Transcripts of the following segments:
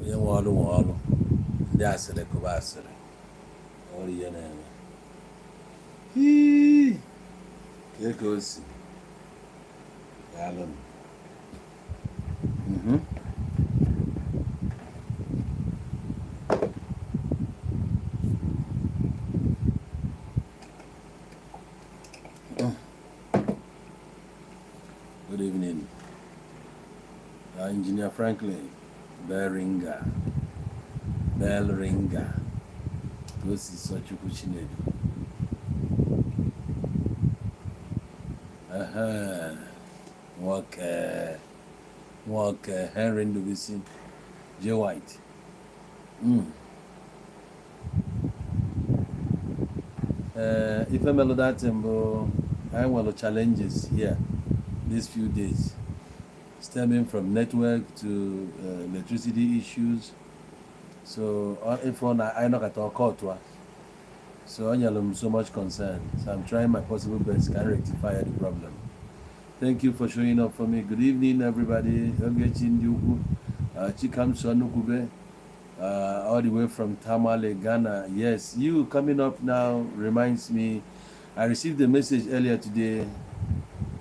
Onye nwe ọrụ nwe ọrụ, ndị asịrị kụba asịrị, ọrụ ihe na-eme. Hii! Kee ka o si? Daalụ. Good evening. Engineer Franklin Beringer, Bellringer, ka o si Sọchukwu Chinedu. Ehe, nwoke nwoke Henry Ndubuisi J. White. Ee, ife melụ that bụ anyị nwere challenges here these few days, stemming from network to electricity issues. So if ọ na anyị nọkọta ọkọ otu a, so o nyere m so much concern. So I'm trying my possible best can rectify the problem. Thank you for showing up for me. Good evening, everybody. Ogechi ndị ukwu, Chikamso Nnukwube, all the way from Tamale, Ghana. Yes, you coming up now reminds me, I received a message earlier today,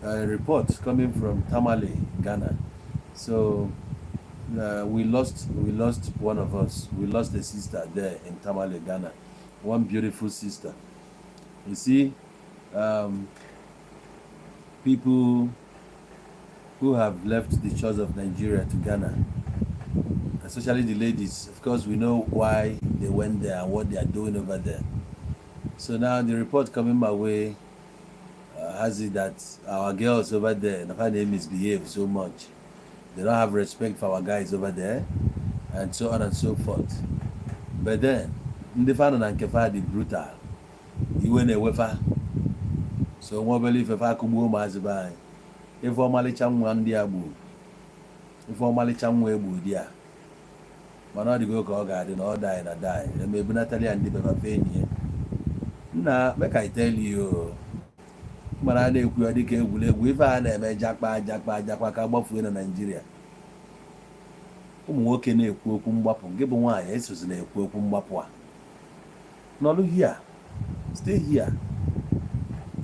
a report coming from Tamale, Ghana. So we lost one of us. We lost a sister there in Tamale, Ghana. One beautiful sister. You see, people who have left the shores of Nigeria to Ghana, especially the ladies. Of course, we know why they went there and what they are doing over there. So now the report coming my way has it that our girls over there, they misbehave so much. They don't have respect for our guys over there, and so on and so forth. But then, ndị fa nọ na nke fa dị brutal. Iwe na-ewefa. So nwa obere ife fa akụgbuo ụmụazị be anyị. Ife ọmalịcha nwa ndị a gburu. Ife ọmalịcha nwa egbu di a. Mana ọ dịgo ka ọ ga-adị na ọ die na die. Eme ebunatali ya ndị beba fe enyi ya. Nna, make I tell you, mana a na-ekwu ya dịka egwuregwu. Ife a na-eme jakpa jakpa jakpa ka gbafue na Naịjirịa. Ụmụ nwoke na-ekwu okwu mgbapụ, gị bụ nwaanyị esozi na-ekwu okwu mgbapụ a. Nọlụ here, stay here.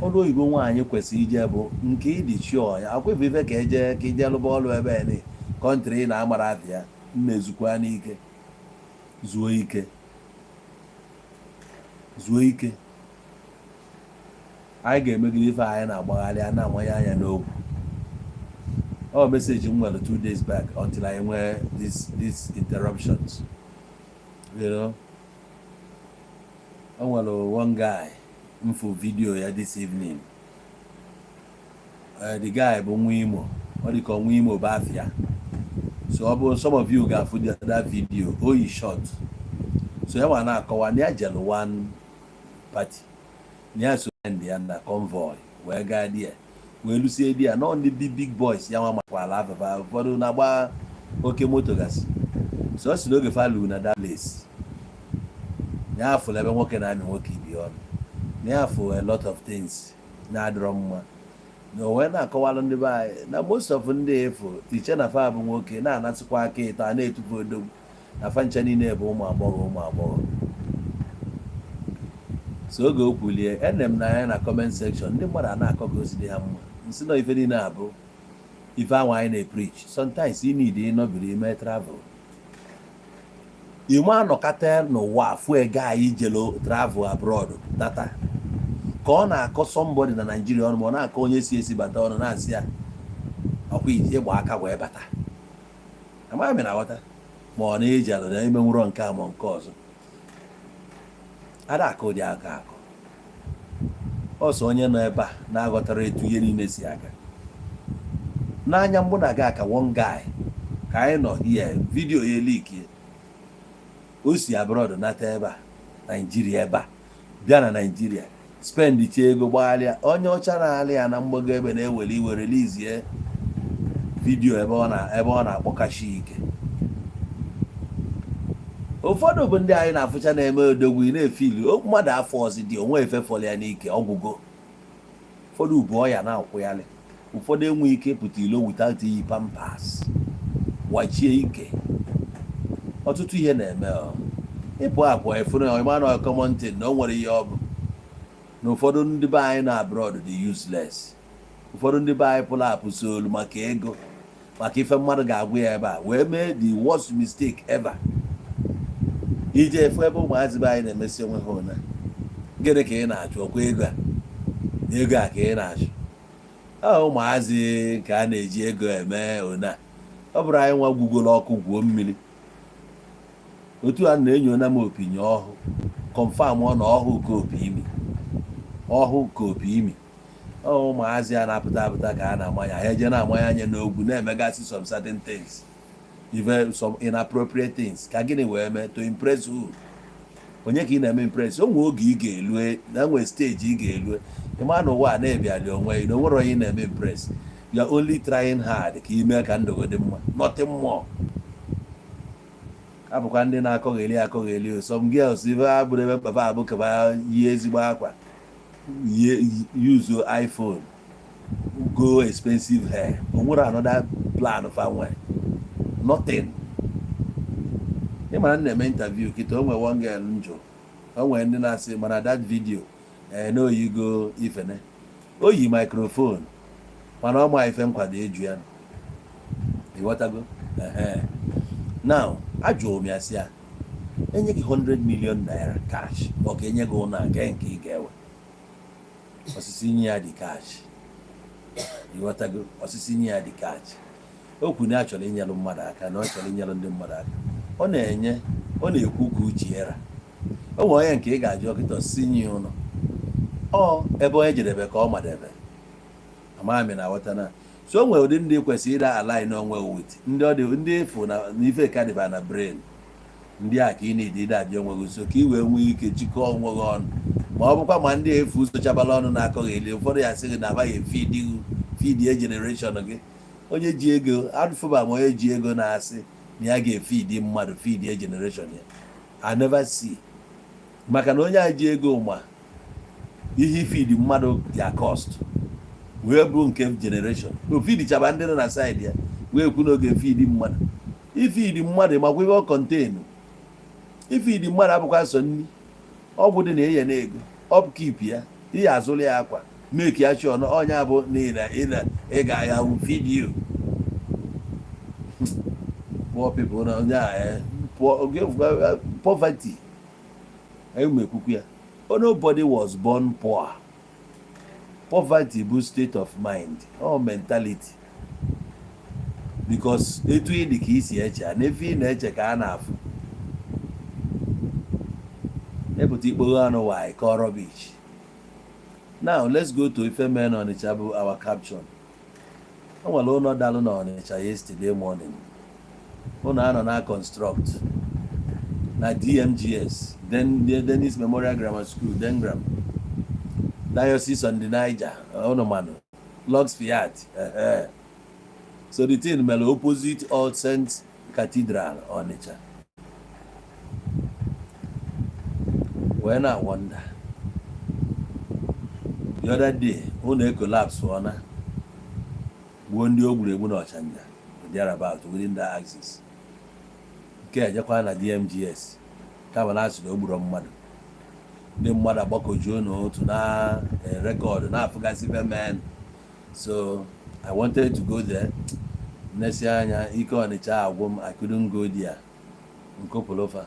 Ọrụ oyibo nwaanyị kwesịrị ije bụ nke ịdị sure ya akwa ife ka eje ka ije lụba ọrụ ebe ni country na-amara afịa mmezukwa n'ike, zuo ike, zuo ike. Anyị ga-emegide ife anyị na-agbagharị a na-amanye anya n'okwu. Ọ message m nwere 2 days back until I nwee this interruptions. O nwere one guy mfu video ya this evening. The guy bụ nwa Imo, ọ dị ka nwa Imo bụ afịa. So ọ bụ some of you ga-afụ that video. O yi short, so ya nwa na-akọwa na ya jelu one party, na ya so ndị ya na convoy wee gaa di ya, wee lusie di ya nọ ndị big big boys. Ya nwa makwala afefa, ụfọdụ na-agba oke moto gasị. So ọ sị n'oge falu na that place, ya afụla ebe nwoke na-amị nwoke ibi ọnụ, na ya afụ a lot of things na-adịrọ mma, na o wee na-akọwalụ ndị be anyị na most of ndị efu iche na fa bụ nwoke na-anasịkwa aka ịtọ a na-etufu odogwu na fa ncha niile bụ ụmụ agbọghọ, ụmụ agbọghọ. So oge o kwulie, ene m n'anya na comment section, ndị mmadụ a na-akọ ka o si dị ha mma. Nsị na ife niile abụ ife ahụ anyị na-epreach. Sometimes you need ịnọbiri ime travel, ime anọkata n'ụwa afụ ego anyị jelo travel abroad tata ka ọ na-akọ somebody na Naijiria ọnụ, ma ọ na-akọ onye si esi bata ọnụ, na-asị ya ọkwa iji ịgba aka wee bata. Amaghị m na aghọta ma ọ na-eji alụ na ime nwụrọ nke a ma nke ọzọ. Ada akụ dị aka akụ ọsọ onye nọ ebe a na-aghọtara etu ihe niile si aga n'anya mụ na gị aka. One guy ka anyị nọ here, video ya elikie, o si abroad nata ebe a, Naijiria, ebe a bịa na Naijiria, spend chie ego, gbagharịa. Onye ọcha na-alị ya na mgbago ebe na-ewere iwe release video ebe ọ na-akpọkashi ike. Ụfọdụ bụ ndị anyị na-afụcha na-eme odogwu, ị na-efili mmadụ afọ ọzọ dị onwe efe fọrọ ya n'ike ọgwụgo. Ụfọdụ bụ ọya na-akwụghalị, ụfọdụ enweghị ike ịpụta ilo without iyi pampers wachie ike. Ọtụtụ ihe na-eme. Ọ ịpụ apụ efuru ịma na common thing na o nwere ihe ọ bụ na ụfọdụ ndị be anyị na abroad dị useless. Ụfọdụ ndị be anyị pụrụ apụ so olu maka ego, maka ife mmadụ ga-agwụ ya ebe a, wee mee the worst mistake ever. Ije efu ebe ụmụazị be anyị na-emesi onwe ha ụna. Gịnị ka ị na-achụ? Ọkwa ego a, ego a ka ị na-achụ. Ọ ụmụazị ka a na-eji ego eme ụna. Ọ bụrụ anyị nwa gwugoro ọkụ gwuo mmiri, otu a na-enyo na m opinye ọhụụ, confirm ọ na ọhụụ ka opi imi, ọhụụ ka opi imi. Ọ ụmụazị a na-apụta apụta ka a na-amanya ha, eje na-amanya anya n'ogwu, na-emegasị some certain things, even some inappropriate things. Ka gịnị wee mee? To impress who? Onye ka ị na-eme impress? O nwee oge ị ga-elue na nwee stage ị ga-elue, ịma na ụwa a na-ebiali onwe gị na o nwere onye ị na-eme impress. You are only trying hard ka ime ka ndụ gị dị mma, nothing more. Abụkwa ndị na-akọgheli akọgheli o. Some girls, ife ha bụrụ ebe papa abụ ka ha yie ezigbo akwa, yie, use iPhone, go expensive hair. O nwere another plan fa nwere? Nothing. Ị mara m na-eme interview kịta, o nwere one girl njụ. O nwere ndị na-asị mana that video ee na oyigo ifene o yi microphone, mana ọ ma ife nkwado eju ya. Ịghọtago? Ehe. Now, ajụrụ m ya sị ya, enye gị 100 million naira cash, ọ ka enye gị ụlọ a, nke ị ga-ewe? Osisi nye ya dị cash. Ịghọtago? Osisi nye ya dị cash. O kwuru na ya chọrọ inyelụ mmadụ aka, na ọ chọrọ inyelụ ndị mmadụ aka. Ọ na-enye, ọ na-ekwu ka uche ya ra. O nwere onye nke ị ga-ajụ ọkịta, osisi nye ya ụlọ. Ọ ebe onye jedebe ka ọ madebe. Amaghị m na aghọta na so o nwere ụdị ndị kwesịrị ịda align onwe with ndị ọ dị, ndị efu na ife ka dịba na brain. Ndị a ka ị na-ede ịda abịa onwe gị nso, ka ị wee nwee ike jikọọ onwe gị ọnụ. Ma ọ bụkwa ma ndị efu sochabala ọnụ na-akọghị eli. Ụfọdụ ya sị gị na abaghị feed feed generation gị. Onye ji ego adụfụba, ma onye ji ego na-asị na ya ga-efeed mmadụ, feed generation ya, I never see. Maka na onye a ji ego ma ihe feed mmadụ ya cost wee bụ nke generation o feedichaba ndị nọ na side ya, wee kwu n'oge feed mmadụ. Ifeed mmadụ, makwa ihe ọ contain. Ifeed mmadụ abụkwa sọ nri, ọgwụ dị na enye na ego upkeep ya, ihe azụrụ ya akwa, make ya sure na ọnya bụ na ị ga ya will feed you. Poor people na onye a poverty emekwukwu ya. Nobody was born poor. Poverty bụ state of mind or mentality, because etu ị dị ka isi eche na efe ị na-eche ka a na-afụ epụta ikpogho anụ wanyị kọọ rubbish. Now let's go to ife mee n'Ọnịcha bụ our caption. O nwere ụlọ dalụ n'Ọnịcha yesterday morning. Ụlọ anọ na construct na DMGS, then Dennis Memorial Grammar School, Dengram, Diocese on the Niger. Ụnụ manụ Lux Fiat. So the thing mere opposite All Saints Cathedral, Onitsha. Wee na wonder, the other day ụlọ ecollapse ọna gbuo ndị o gburu egbu n'Ọchanja, thereabout, within that axis. Nke ejekwa na DMGS, kama na asị na o gburu mmadụ, ndị mmadụ agbakọjuo n'otu na record na-afụgasị men. So I wanted to go there, nnesi anya ike Ọnịcha agwụ m. I couldn't go there. Nkopolofa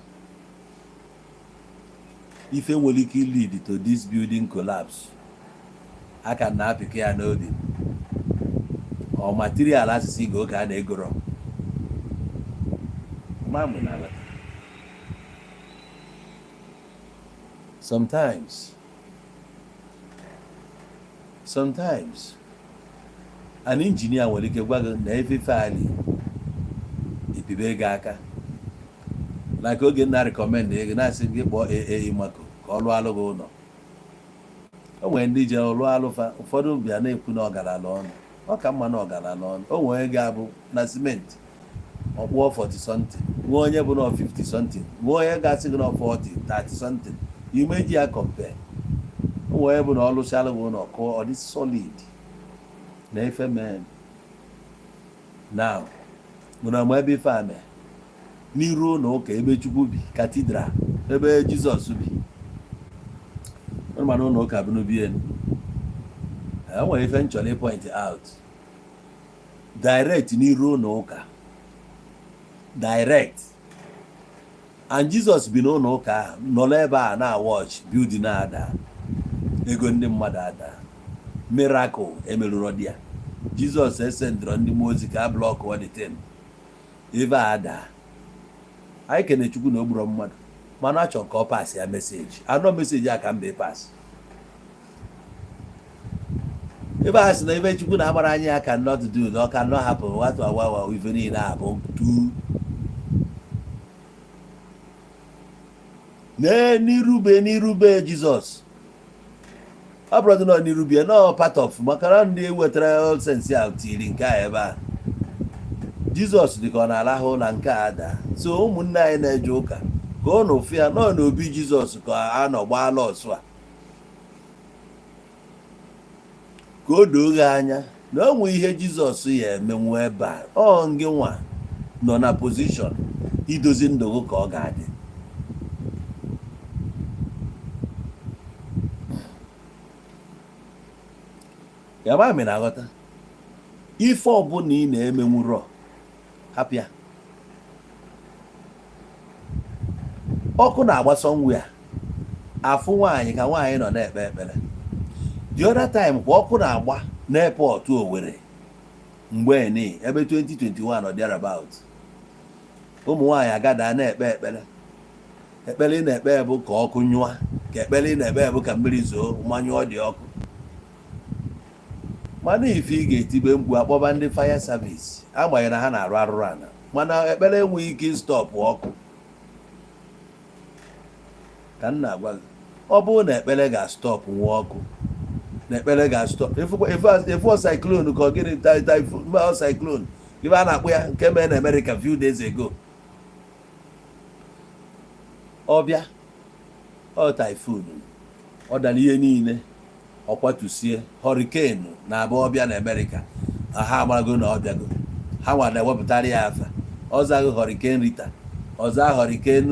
ife nwere ike lead to this building collapse, aka na-apịkọ ya n'obi. Ọ material asịsị go ka a na-egoro mamụ na alata. Sometimes an engineer nwere ike gwa gị na efefe ali ebibe gị aka, like oge na recommend ego na-asị gị kpọọ AA Mako ka ọ lụọ alụ gị ụlọ. O nwere ndị je lụọ alụfa, ụfọdụ bịa na-ekwu na ọgarala ọnụ. Ọ ka mma na ọgarala ọnụ. O nwere ga-abụ na simenti ọkpụọ 40 something, nwee onye bụ na 50 something, nwee onye ga-asị gị na 40 30 something. Ime ji ya compare. O nwere onye bụ na ọ lụchala gị ụlọ kụọ, ọ dị solid na ife mee. Now, mụ na ebe ife a mee. N'iru ụlọ ụka ebe Chukwu bi, cathedral ebe Jizọs bi. Mana ụlọ ụka bụ n'obi elu. E nwere ife m chọrọ ịpoint out direct n'iru ụlọ ụka, direct, and Jizọs bi n'ụlọ ụka ahụ, nọrọ ebe a na-watch building na-ada, ego ndị mmadụ ada, miracle emerụrọ di ya. Jizọs esendịrọ ndị mmụọ ozi ka a block the thing. Ebe a ada, anyị kene Chukwu na o gburo mmadụ, mana achọ ka ọ pass ya message anọ, message a ka mba pass. Ebe a sị na ebe Chukwu na-agbara anyị ya can not do na ọ can not happen, watu awawa, ife niile a bụ tu n'irube n'irube Jizọs. Ọ bụrụ na n'irube nọ part of, maka na ndị wetara sense a tiri nke a ebe a, Jizọs dị ka ọ na-arahụ ụla nke a daa. So ụmụnne anyị na-eje ụka, ka ọ na ofu ya nọ n'obi Jizọs ka a nọ gbaala ọsụ a, ka o doo gị anya na o nwee ihe Jizọs ya emenwu ebe a. Ọ ngị nwa nọ na position idozi ndụ gị ka ọ ga-adị. Ya ma na aghọta ife ọbụla ị na-emenwurọ, hapụ ya. Ọkụ na-agba somewhere, afụ nwaanyị ka nwaanyị nọ na-ekpe ekpere. The other time kwa, ọkụ na-agba n'airport Owerri mgbe ni ebe 2021 or thereabout, ụmụ nwaanyị agada na-ekpe ekpere. Ekpere ị na-ekpe bụ ka ọkụ nyụọ, ka ekpere ị na-ekpe bụ ka mmiri zoo manyụọ dị ọkụ. Mana ife ị ga-etibe mkpu, akpọba ndị fire service, agbanyeghị na ha na-arụ arụrụ ana, mana ekpere enweghị ike ịstop ọkụ. Ka m na-agwa gị, ọ bụrụ na ekpere ga-astop nwa ọkụ, na ekpere ga-astop efu cyclone, ka ọ gịnị, typhoon, cyclone, ife a na-akpọ ya nke mere na America few days ago, ọbịa ọ typhoon, ọ dara ihe niile, ọ kwatusie. Hurricane na-abụ ọbịa na Amerịka, ha amarago na ọbịago, ha nwa na-ewepụtara ya afa. Ọzaghị Hurricane Rita, ọza Hurricane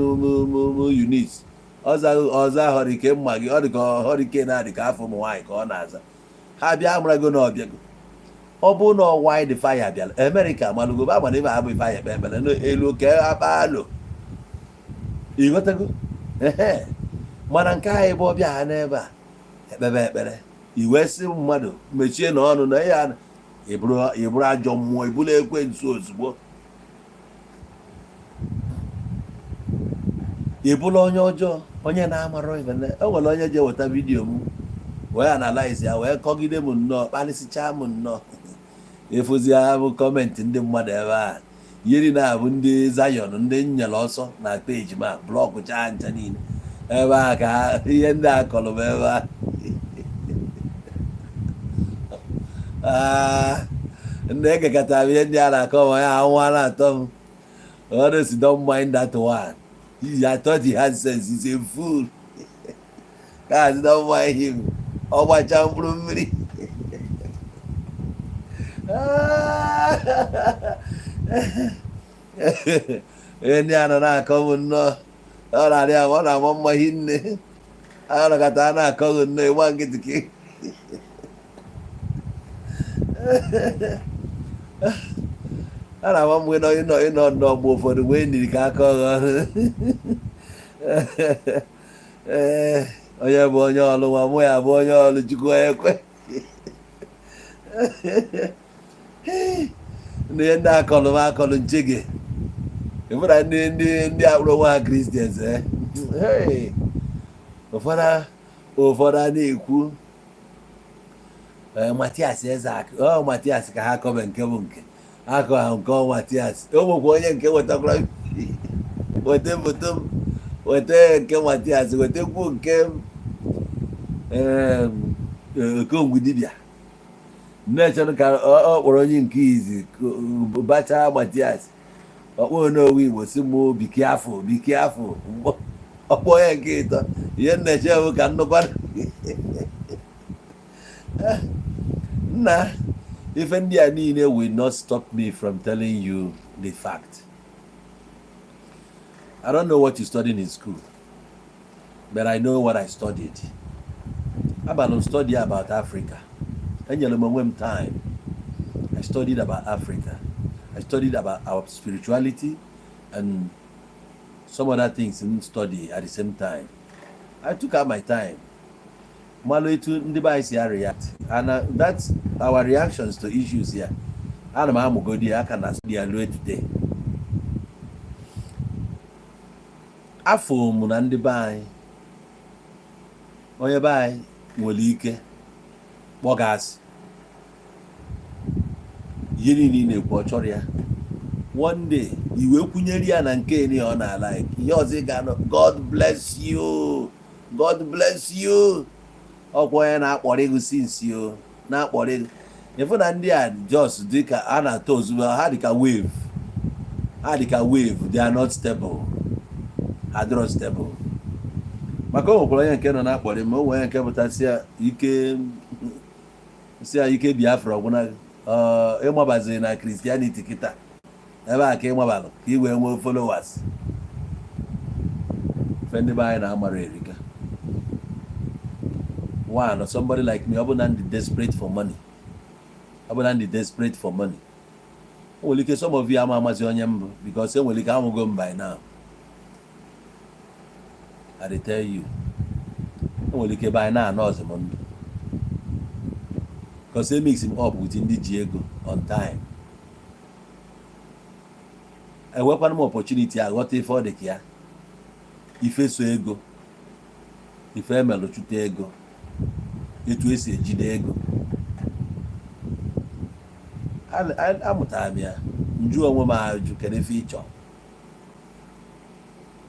Eunice, ọza Hurricane Maggie. Ọ dị ka hurricane a dị ka afọ ụmụ nwaanyị ka ọ na-aza. Ha bịa, amarago na ọbịago. Ọ bụrụ na wildfire bịara Amerịka, amalụgo ba mana ibe abụ ife anyị ekpe ekpere n'elu oke akpa alo, ịghọtago? Ehe, mana nke anyị bụ ọbịa ha n'ebe a, ekpebe ekpere, iwe sị mmadụ mechie na ọnụ na ya, ịbụrụ ajọ mmụọ, ịbụrụ ekwensu ozugbo, ịbụrụ onye ọjọọ, onye na-amarọ ife. O nwere onye je weta video m wee analyze ya, wee kọgide m nnọọ, kparịsịchaa m nnọọ. Ịfụzi ya bụ comment ndị mmadụ ebe a, ihe niile a bụ ndị Zion, ndị nyere ọsọ na page ma blockchaa ncha niile ebe a, ka ihe ndị a kọrọ m ebe a. Ndị ekekọtara m ihe ndị a na-akọ ma ya anwụ na-atọ m. Honestly, don't mind that one. I thought he had sense. He's a fool. Guys, don't mind him. Ọ gbacha mkpụrụ mmiri. Ihe ndị a nọ na-akọ m nnọọ, ọ na-arị ahụ, ọ na-ama mma hinne. A nọkọta a na-akọ gị nnọọ, ịgba nkịtị ka a na-ama mgbe ịnọ ịnọ ịnọ nnọọ, mgbe ụfọdụ nwee ndidi ka aka ọghọ ọrụ. Ee, onye bụ onye ọlụ nwa mụ ya bụ onye ọlụ Chukwu ekwe. Ndị ndị akọlụ m akọlụ nche gị ịfụna ndị ndị ndị akpụrụ onwe ha Christians, eh? Ụfọdụ ụfọdụ a na-ekwu Matias Ezeaku, ọ Matias ka ha kọbe, nke bụ nke akọ ha nke ọ Matias. O nwekwa onye nke wetakwara, weta foto m, weta nke Matias, wetakwu nke Okongwu dibịa na-echenụ ka ọ kpọrọ onye nke izi bacha Matias, ọkpọ n'owu Igbo si mụ biki afọ biki afọ, ọkpọ ya nke ịtọ. Ihe m na-eche bụ ka nnukwu nna ife ndị a niile will not stop me from telling you the fact. I don't know what you studied in school, but I know what I studied. Abalụ m study about Africa. Enyere m onwe m time. I studied about Africa. I studied about our spirituality and some other things in study at the same time. I took out my time. Malụ etu ndị be anyị si react, and that's our reactions to issues here. Ana m amụgodi ya aka na study ya ruo today. Afọ m na ndị be anyị, onye be anyị nwere ike kpọgasị ihe niile ị na-ekwu, ọ chọrọ ya. One day iwe kwunyere ya na nke ni ọ na-ala ihe ọzọ, ị ga-anọ, "God bless you, God bless you." Ọkwa onye na-akpọrọ ego sinsi o na-akpọrọ ego. Ịfụ na ndị a just dị ka a na-atọ ozugbo, ha dị ka wave, ha dị ka wave. They are not stable, ha dịrọ stable. Maka o nwekwara onye nke nọ na-akpọrọ ma o nwere onye nke pụtasị ya ike, si ya ike Biafra ọgwụna ịmabaziri na Christianity kịta ebe a ka ịmabalụ ka ị wee nwee followers. Ife ndị be anyị na-amara erika. One, somebody like me, ọ bụ na ndị desperate for money, ọ bụ na ndị desperate for money, o nwere ike some of you ama amazi onye mbụ, because e nwere ike amụgo m by now. I dey tell you, o nwere ike by now anọzi m ndụ, because e mix m up with ndị ji ego on time. Enwekwana m opportunity aghọta ife ọ dị ka ya, ife so ego, ife emelụ chụta ego, etu esi ejide ego. Amụtara m ya. Njụ onwe m ajụ, kedu ife ị chọrọ?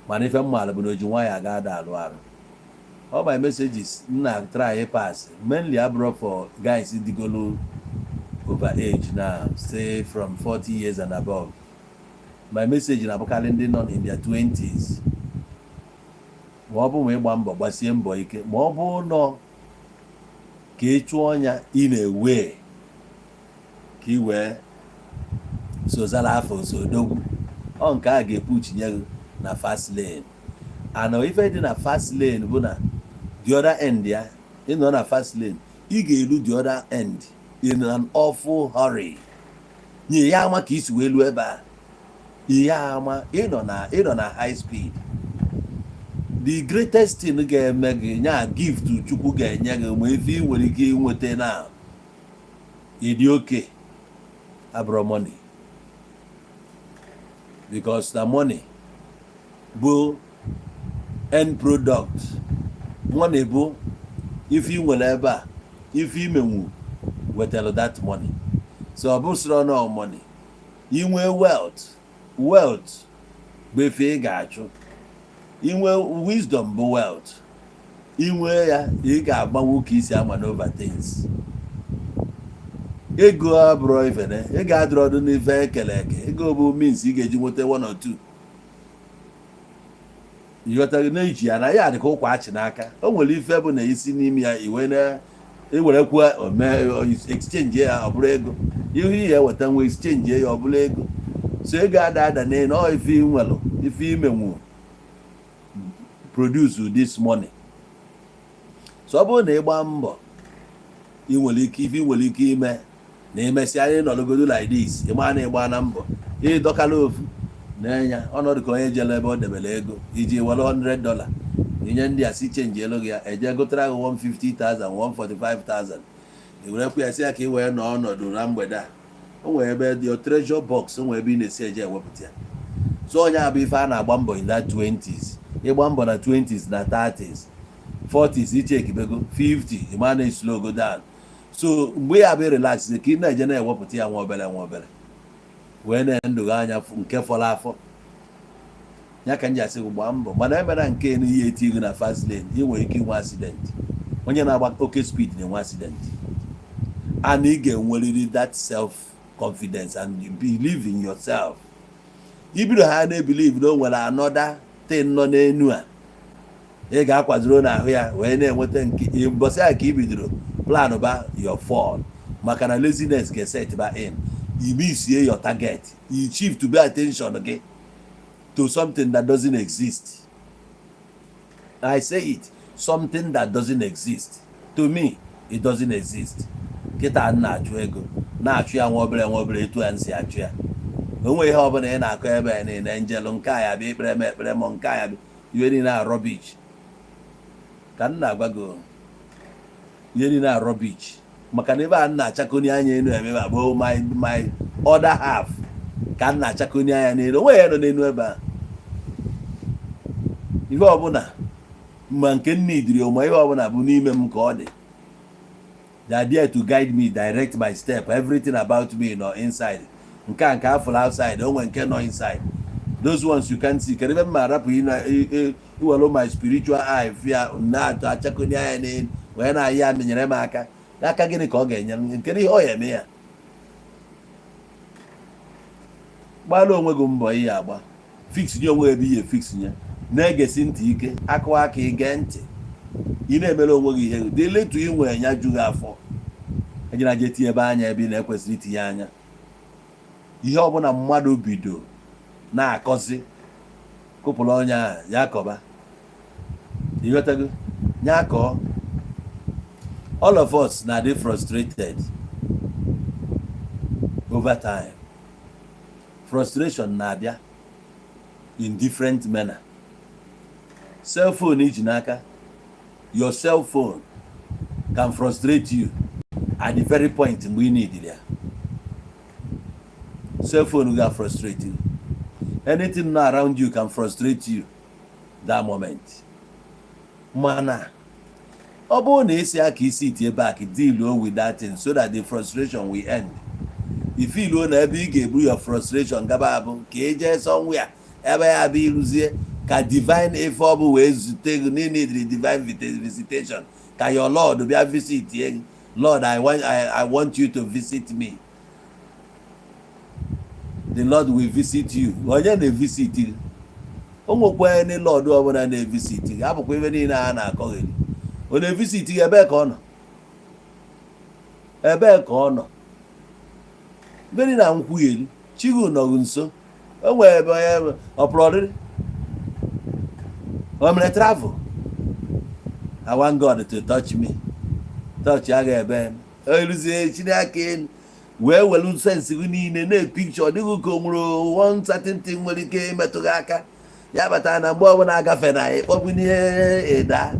Mana ife m maara bụ na oji nwayọ aga ada alụ arụ. All my messages m na try pass mainly abụrụ for guys digolo over age now, say from 40 years and above. My message na-abụkarị ndị nọ in their 20s, ma ọ bụ ma ịgba mbọ, gbasie mbọ ike, ma ọ bụ nọ ka ị chụọ ọnya ị na-ewe ka ị wee sozara afọ osodogwu. Ọ nke a ga-epuchinye gị na fast lane. And ife dị na fast lane bụ na the other end ya, ị nọ na fast lane, ị ga-eru the other end in an awful hurry. Nye ya ama ka isi wee luo ebe a, ihe ama ịnọ na high speed. The greatest thing ga-eme gị nya gift Chukwu ga-enye gị, ma ife ị nwere ike inweta na ịdị oke abụrụ money, because na money bụ end product. Money bụ ife ị nwere ebe a, ife imenwu wetara that money. So ọ bụ sịrọ na money inwe wealth. Wealth bụ ife ị ga-achụ. Inwe wisdom bụ wealth. Inwe ya, ị ga-agbanwe ka isi ama over things. Ego abụrụ ifene, ego adịrọ ọdụ n'ife ekele eke. Ego bụ means ị ga-eji nweta one or two. Ịghọtaghị na-eji ya na ya dị ka ụkwa achị n'aka. O nwere ife bụ na isi n'ime ya iwe na ewerekwa ome exchange ya, ọ bụrụ ego. Ihu ihe eweta nwe exchange ya, ọ bụrụ ego. So ego ada ada n'elu ọ ife nwelụ, ife imenwu produce this money. So ọ bụrụ na ị gbaa mbọ, ị nwere ike, ife ị nwere ike ime na emesịa anyị nọrọgodo like this, ị maa na ịgba na mbọ, ịdọkala ofu n'enya ọnọdụ ka onye jere ebe ọ debere ego iji were $100 inye ndị a si change elu gị ya, eje gotara gị 150,000, 145,000, i werekwa ya si ya ka ị wee nọ ọnọdụ na mgbede a. O nwere ebe dị your treasure box, o nwere ebe ị na-esi eje ewepụta ya. So onye a bụ ife a na-agba mbọ in that 20s. Ịgba mbọ na 20s na 30s, 40s, ichekibego 50, ịma na slow go down. So mgbe ya bụ relax ka ị na-eje na-ewepụta ya nwa obere nwa obere, wee na-ndụ gị anya nke fọrọ afọ ya. Ka m ji asị gị gbaa mbọ, mana emere nke na ihe eti gị na fast lane, ị nwere ike inwe accident. Onye na-agba oke speed na-enwe accident, and ị ga-enwerịrị that self confidence and you believe in yourself. Ibido ha na-ebelieve na o nwere another thing nọ n'enu a ị ga-akwadoro n'ahụ ya wee na-enweta nke mbọsị a ka i bidoro plan ba your fall, maka na laziness ga-eset ba in, you miss your target. You shift to be attention gị to To something that doesn't exist. I say it, something that doesn't exist. To me, it doesn't exist. Kịta m na-achụ ego, na-achụ ya nwa obere nwa obere, etu ya nsi achụ ya, onwe ihe ọbụla ị na-akọ ebe a niile, njelụ nke a ya bịa ikpere m ekpere m, nke a ya bịa, ihe niile a rubbish ka m na-agwa gị. Ihe niile a rubbish, maka na ebe a m na-achakoni anya elu eme bụ my other half ka m na-achakoni anya n'elu. Onwe ya nọ n'elu ebe a, ihe ọbụla ma nke nne idiri ma ihe ọbụla bụ n'ime m ka ọ dị. They are there to guide me, direct my step. Everything about me nọ inside. Nke a nke afụrụ outside, onwe nke nọ inside, those ones you can see. Kedu ebe m ma arapụ iwelu my spiritual eye fia na-atụ achakoni anya n'elu wee na-ayị ya menyere m aka n'aka? Gịnị ka ọ ga-enye m? Nke ihe ọ ya eme ya, gbara onwe gị mbọ ihe agba, fix nye onwe ebe ihe, fix nye, na-egesi ntị ike, akụwa aka ige ntị. Ị na-emere onwe gị ihe dị letu ị nwere ya ju gị afọ. Ejina je tinye ebe anya ebe ị na-ekwesịrị itinye anya. Ihe ọbụla mmadụ bido na-akọzi, kụpụrụ onye ahụ ya kọba. Ịghọtago? Ya kọọ. All of us na-adị frustrated over time. Frustration na-abịa in different manner. Cell phone iji n'aka, your cell phone can frustrate you at the very point mgbe ị need ya. Cell phone ga frustrate you. Anything not around you can frustrate you that moment. Mana ọ bụrụ na isi aka isi tie back, deal with that thing so that the frustration will end. Ifiluo na ebe ị ga-ebu your frustration gaba abụ ka ị jee somewhere ebe ya bụ ịrụzie ka divine ife ọ bụ wee zute gị. Niile divine visitation, ka your Lord bịa visit gị. "Lord, I want you to visit me." The Lord will visit you. Onye na-evisit gị? O nwekwa ndị Lord ọbụla na-evisit gị? Abụkwa ife niile a na-akọghịrị. Ọ na-evisit gị? Ebee ka ọ nọ? Ebee ka ọ nọ? Ebe niile na nkwugheri chigu nọghị nso. O nwere ebe onye ọ pụrụ ọrịrị o mere travel. "I want God to touch me." Touch ya ga-ebe eruzie Chineke elu wee welu sense gị niile na-epicture. Dịghị ka o nwere one certain thing nwere ike imetụ gị aka ya bata na mgbe ọbụla agafe na ịkpọbụ n'ihe ịda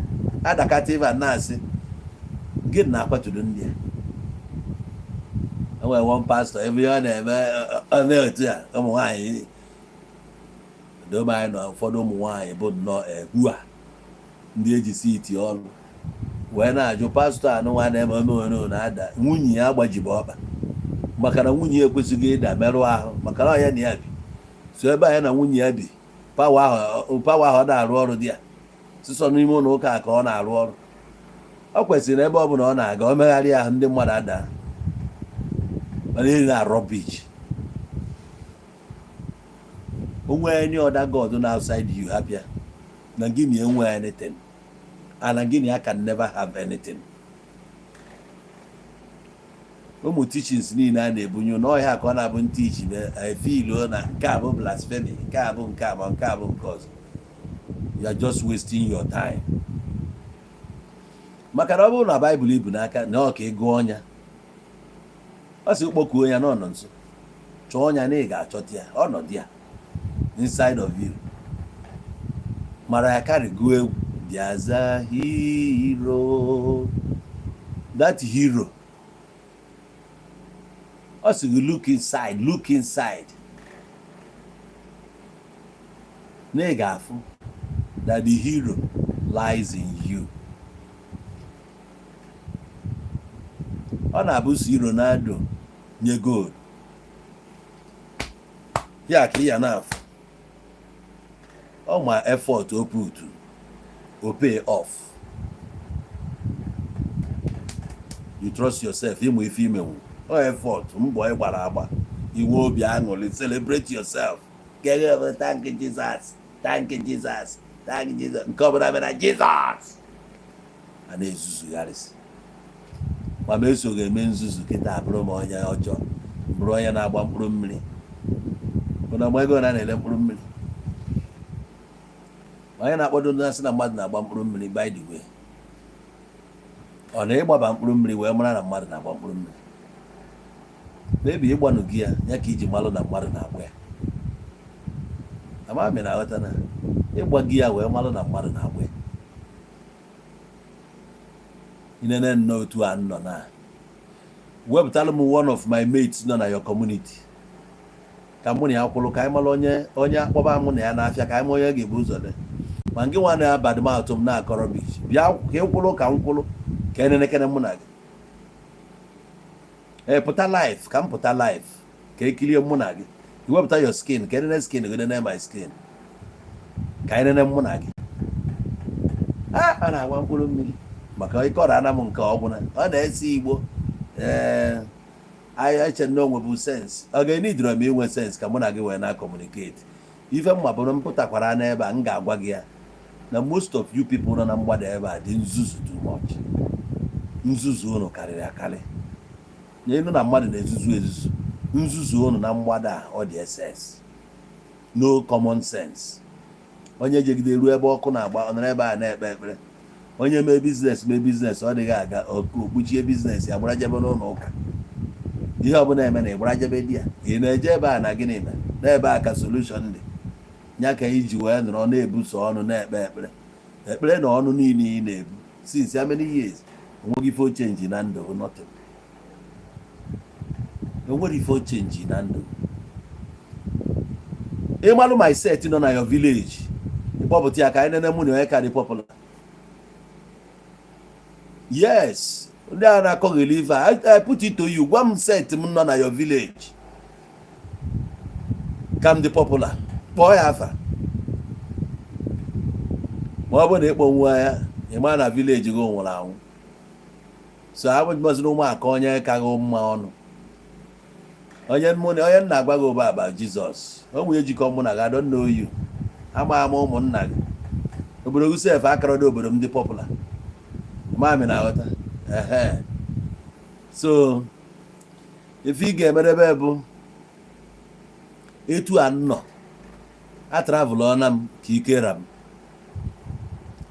adakata ịba na-asị gị na-akwaturu ndị a. Enwere one pastor, ebe ọ na-eme ọ na-otu a, ụmụ nwaanyị dobe anyị na ụfọdụ ụmụ nwaanyị bụ nnọọ egwu a ndị eji si iti ọrụ wee na-ajụ pastọ anụnwa na-eme ome na-ada nwunye ya agbajibe ọkpa, maka na nwunye ya ekwesịghị ịda merụọ ahụ, maka na ọ ya na ya bi so ebe a, ya na nwunye ya bi. Power ahụ, power ahụ ọ na-arụ ọrụ dị ya sịsọ n'ime ụlọ ụka ka ọ na-arụ ọrụ. Ọ kwesịrị na ebe ọ bụla ọ na-aga, o megharịa ahụ, ndị mmadụ ada. Mana ihe na rubbish. Onwe any other god na outside you, hapịa na gị na enwe anything, and na gị na ya can never have anything. Ụmụ teachings niile a na-ebunye n'ọhịa ka ọ na-abụ ntị ichi efiluo na nke a bụ blasphemy, nke a bụ nke a, ma nke a bụ nke ọzọ. You are just wasting your time, maka na ọ bụrụ na Baịbụl ibu n'aka na ọ ka ị gụọ ọnya, ọ sị kpọkuo ya n'ọnọ nso, chọọ ọnya na ị ga-achọta ya. Ọnọdụ ya inside of you. Mariah Carey gụọ egwu, "There's a hero." That hero, ọ sị gị look inside, look inside, na ị ga-afụ that the hero lies in you. Ọ na-abụ si Ronaldo nye goal ya ka ị ya na-afụ ọ ma effort o put, o pay off. You trust yourself, ịmụ ife imenwu ọ effort, mbọ ị gbara agba, inwe obi aṅụrị, celebrate yourself. Keghe, "Thank you, Jesus, thank you, Jesus, thank you, Jesus." Nke ọbụla mere Jesus a na-ezuzugharịsị ma m esoghị eme nzuzu. Kịta abụrụ m onye ọjọọ, bụrụ onye na-agba mkpụrụ mmiri. Ụna agba ego na na-ele mkpụrụ mmiri. Ma onye na-akpọdo na-asị na mmadụ na-agba mkpụrụ mmiri, by the way, ọ na ịgbaba mkpụrụ mmiri wee mara na mmadụ na-agba mkpụrụ mmiri? Maybe ịgbanụ gị ya ya ka iji malụ na mmadụ na-agba ya. Ama m na-aghọta na ịgba gị ya wee malụ na mmadụ na-agba ya. Inene nnọọ otu a nọ na wepụtalụ m one of my mates nọ na your community ka mụ na ya kwụrụ, ka anyị mara onye onye akpọba mụ na ya n'afịa, ka anyị ma onye ga-ebu ụzọ dị. Ma ngị nwa na-abadị m atụ m na-akọrọ bich, bịa ka ị kwụrụ, ka m kwụrụ, ka enenekene mụ na gị. Ee, pụta live, ka m pụta live ka ekirie mụ na gị. Iwepụta your skin ka enene skin gị, nene my skin, ka anyị nene mụ na gị. A na-agba mkpụrụ mmiri maka ịkọrọ ana m nke ọgwụ na ọ na-ese Igbo. Ee, anyị eche na onwe bụ sense. Ọ ga-enidoro m inwe sense ka mụ na gị wee na communicate. Ife mma bụrụ m pụtakwara n'ebe a, m ga-agwa gị ya na most of you people nọ na mgbada ebe a dị nzuzu too much. Nzuzu unu karịrị akarị n'elu na mmadụ na-ezuzu ezuzu. Nzuzu unu na mgbada a, ọ dị ss no common sense. Onye jegide ruo ebe ọkụ na-agba, ọ nọrọ ebe a na-ekpe ekpere. Onye mee business, mee business, ọ dịghị aga, okpuchie business ya, gbara jebe n'ụlọ ụka. Ihe ọbụla eme na ịgbara jebe di ya, ị na-eje ebe a na gịnị mere n'ebe a ka solution dị ya, ka iji wee nọrọ na-ebuso ọnụ na-ekpe ekpere. Ekpere na ọnụ niile ị na-ebu since how many years, onweghị ife o change na ndụ. Nothing. Enwere ife o change na ndụ. Ịmalụ my set nọ na your village, ịkpọpụta ya ka anyị nene mụ na onye ka dị popular. Yes, ndị a na-akọghịli ife a, I put it to you, gwa m set m nọ na your village ka m dị popular. Kpọọ ya afa. Ma ọ bụrụ na ịkpọ nwa ya, ị ma na village gị nwụrụ anwụ. So abụmaziri ụmụaka onye ka gị mma ọnụ. Onye mụ na onye nna agwa gị ụba aba Jizọs o nwere jikọ mụ na gị. I don't know you. Ama ama ụmụnna gị. Obodo gị sef akarọdo obodo m dị popular. Mami na-aghọta. Ehe, so ife ị ga-emerebe bụ etu a nnọ a travel na m ka ike ra m.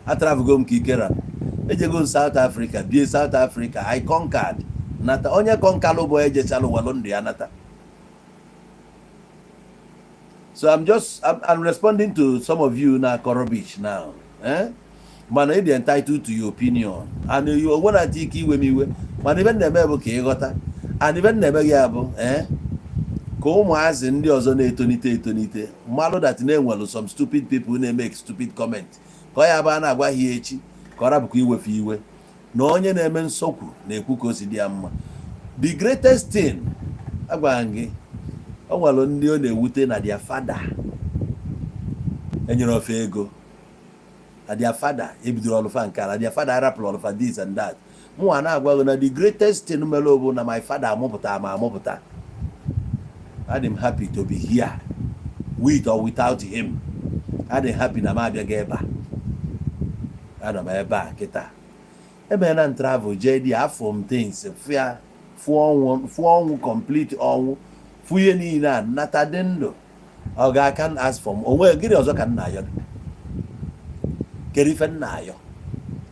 Atravelgo m ka ike ra m. Ejego m South Africa, bie South Africa. I conquered, nata. Onye conquerlụ bụ ejechalụ welụ ndụ ya nata. So I'm responding to some of you na-akọ rubbish now, eh? Mana ị dị entitled to your opinion and you onwe na-ata ike iwe m iwe. Mana ibe m na-eme bụ ka ịghọta, and ibe m na-eme gị ya bụ ka ụmụazị ndị ọzọ na-etonite etonite mmalụ that na-enwelu some stupid people na-emeke stupid comment, ka ọ ya bụ a na-agwa ha ya echi ka ọ rabụkwa iwefe iwe na onye na-eme nsọkwu na-ekwu ka o si dị ya mma. The greatest thing agwara m gị, o nwere ndị ọ na-ewute na their father enyere ofe ego, na their father ebidoro ọlụfa nke a, na their father arapụrụ ọlụfa, this and that. Mụnwa na-agwa gị na the greatest thing mere bụ na my father amụpụta ma amụpụta. Adị m happy to be here with or without him. Adị m happy na m abịaghị ebe a. Anọ m ebe a kịta. Emeela m travel jee dị afọ m things fịa, fụọ ọnwụ, fụọ ọnwụ complete, ọnwụ, fụ ihe niile a, nnata dị ndụ. Ọ ga-aka ask for m onwe gịnị ọzọ ka m na-ayọ gị? Kedu ife m na-ayọ?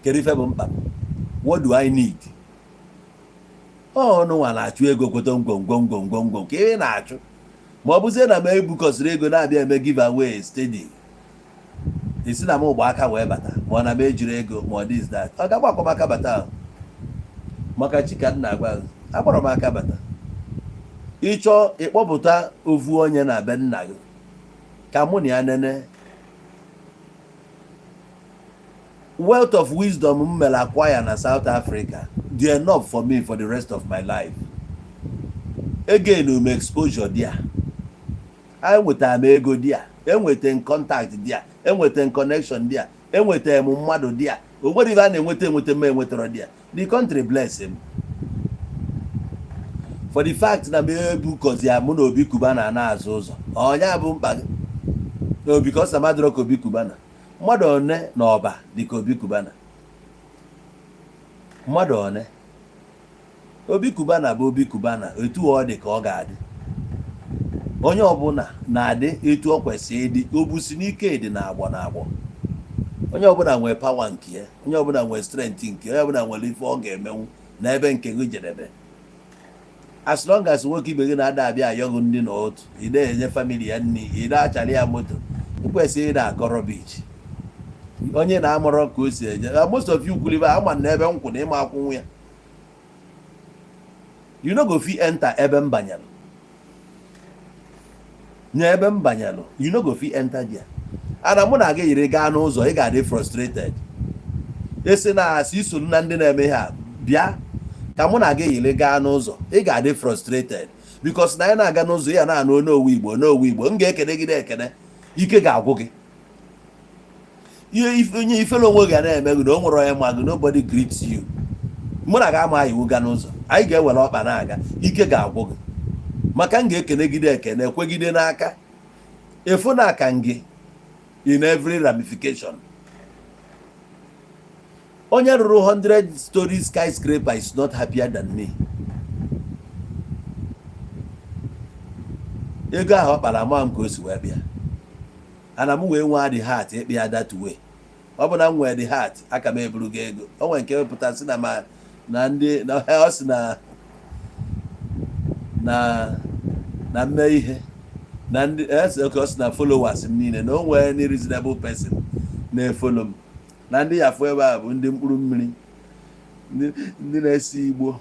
Kedu ife bụ mkpa m? What do I need? Ọnụ nwa na-achụ ego kweta ngwongwo ngwongwo ngwongwo ka ị na-achụ. Ma ọ bụzie na m ebukọsịrị ego na-abịa eme give away steady, esi na m gba aka wee bata, ma ọ na m ejiri ego, ma ọ this that, ọ ga-agbakọ m aka bata ahụ. Maka chi ka m na-agwa gị, agbara m aka bata. Ịchọọ ịkpọpụta ofu onye na be nna gị ka mụ na ya nene. Wealth of wisdom m mere acquire na South Africa dị enough for me for the rest of my life. Again, um exposure there, enwetara m ego there, enweta m contact there, enweta m connection there, enwetara m mmadụ there. O nwere ife a na-enweta enweta m enwetara there. The country bless him for the fact na m ebukọzi ya mụ na Obi Cubana na azụ ụzọ. Ọnya bụ mkpa gị no, because na madụrọ ka Obi Cubana. Mmadụ one na ọba dị ka Obi Cubana? Mmadụ one? Obi Cubana bụ Obi Cubana. Etu ọ dị ka ọ ga-adị. Onye ọbụla na-adị etu ọ kwesịrị ịdị. Obusi n'ike dị na agbọ na agbọ. Onye ọbụla nwere power nke ya, onye ọbụla nwere strength nke ya, onye ọbụla nwere ife ọ ga-emenwu na ebe nke gị jedebe. As long as nwoke ibe gị na-ada abịa ayọghị nri na otu ị na-enye family ya nri, ị na-achara ya moto, ị kwesịrị ị na-akọ rubbish. Onye na-amụrọ ka o si eje. Most of you kwulibe ama na ebe nkwụ na ịma akwụnwụ ya, you no go fit enter ebe m banyelụ. Nye ebe m banyelụ, you no go fit enter there. Ana mụ na gị yiri gaa n'ụzọ, ị ga-adị frustrated. Esi na asị iso na ndị na-eme ihe a bịa ka mụ na gị yiri gaa n'ụzọ, ị ga-adị frustrated because na anyị na-aga n'ụzọ ya na-anụ onowu Igbo, onowu Igbo, m ga-ekene gị ekene, ike ga-agwụ gị. Ihe onye ifere onwe ga na-eme gị na o nwere onye ma gị. Nobody greets you. Mụ na gị ama iwu ga n'ụzọ, anyị ga-ewere ọkpa na-aga, ike ga-agwụ gị maka m ga-ekenegide ekene kwegide n'aka efu na aka gị in every ramification. Onye rụrụ 100 story skyscraper is not happier than me. Ego ahụ ọ kpara, ama m ka o si wee bịa. Ana m wee nwee the heart ịkpị ya that way. Ọ bụ na m nwee the heart, aka m eburu gị ego. O nwere nke wepụta si na ma na ndị na ọ si na mme ihe na ndị ese oke. Ọ sị na followers m niile na o nwee any reasonable person na-efollow m na ndị ya fụ ebe a bụ ndị mkpụrụ mmiri, ndị na-ese igbo,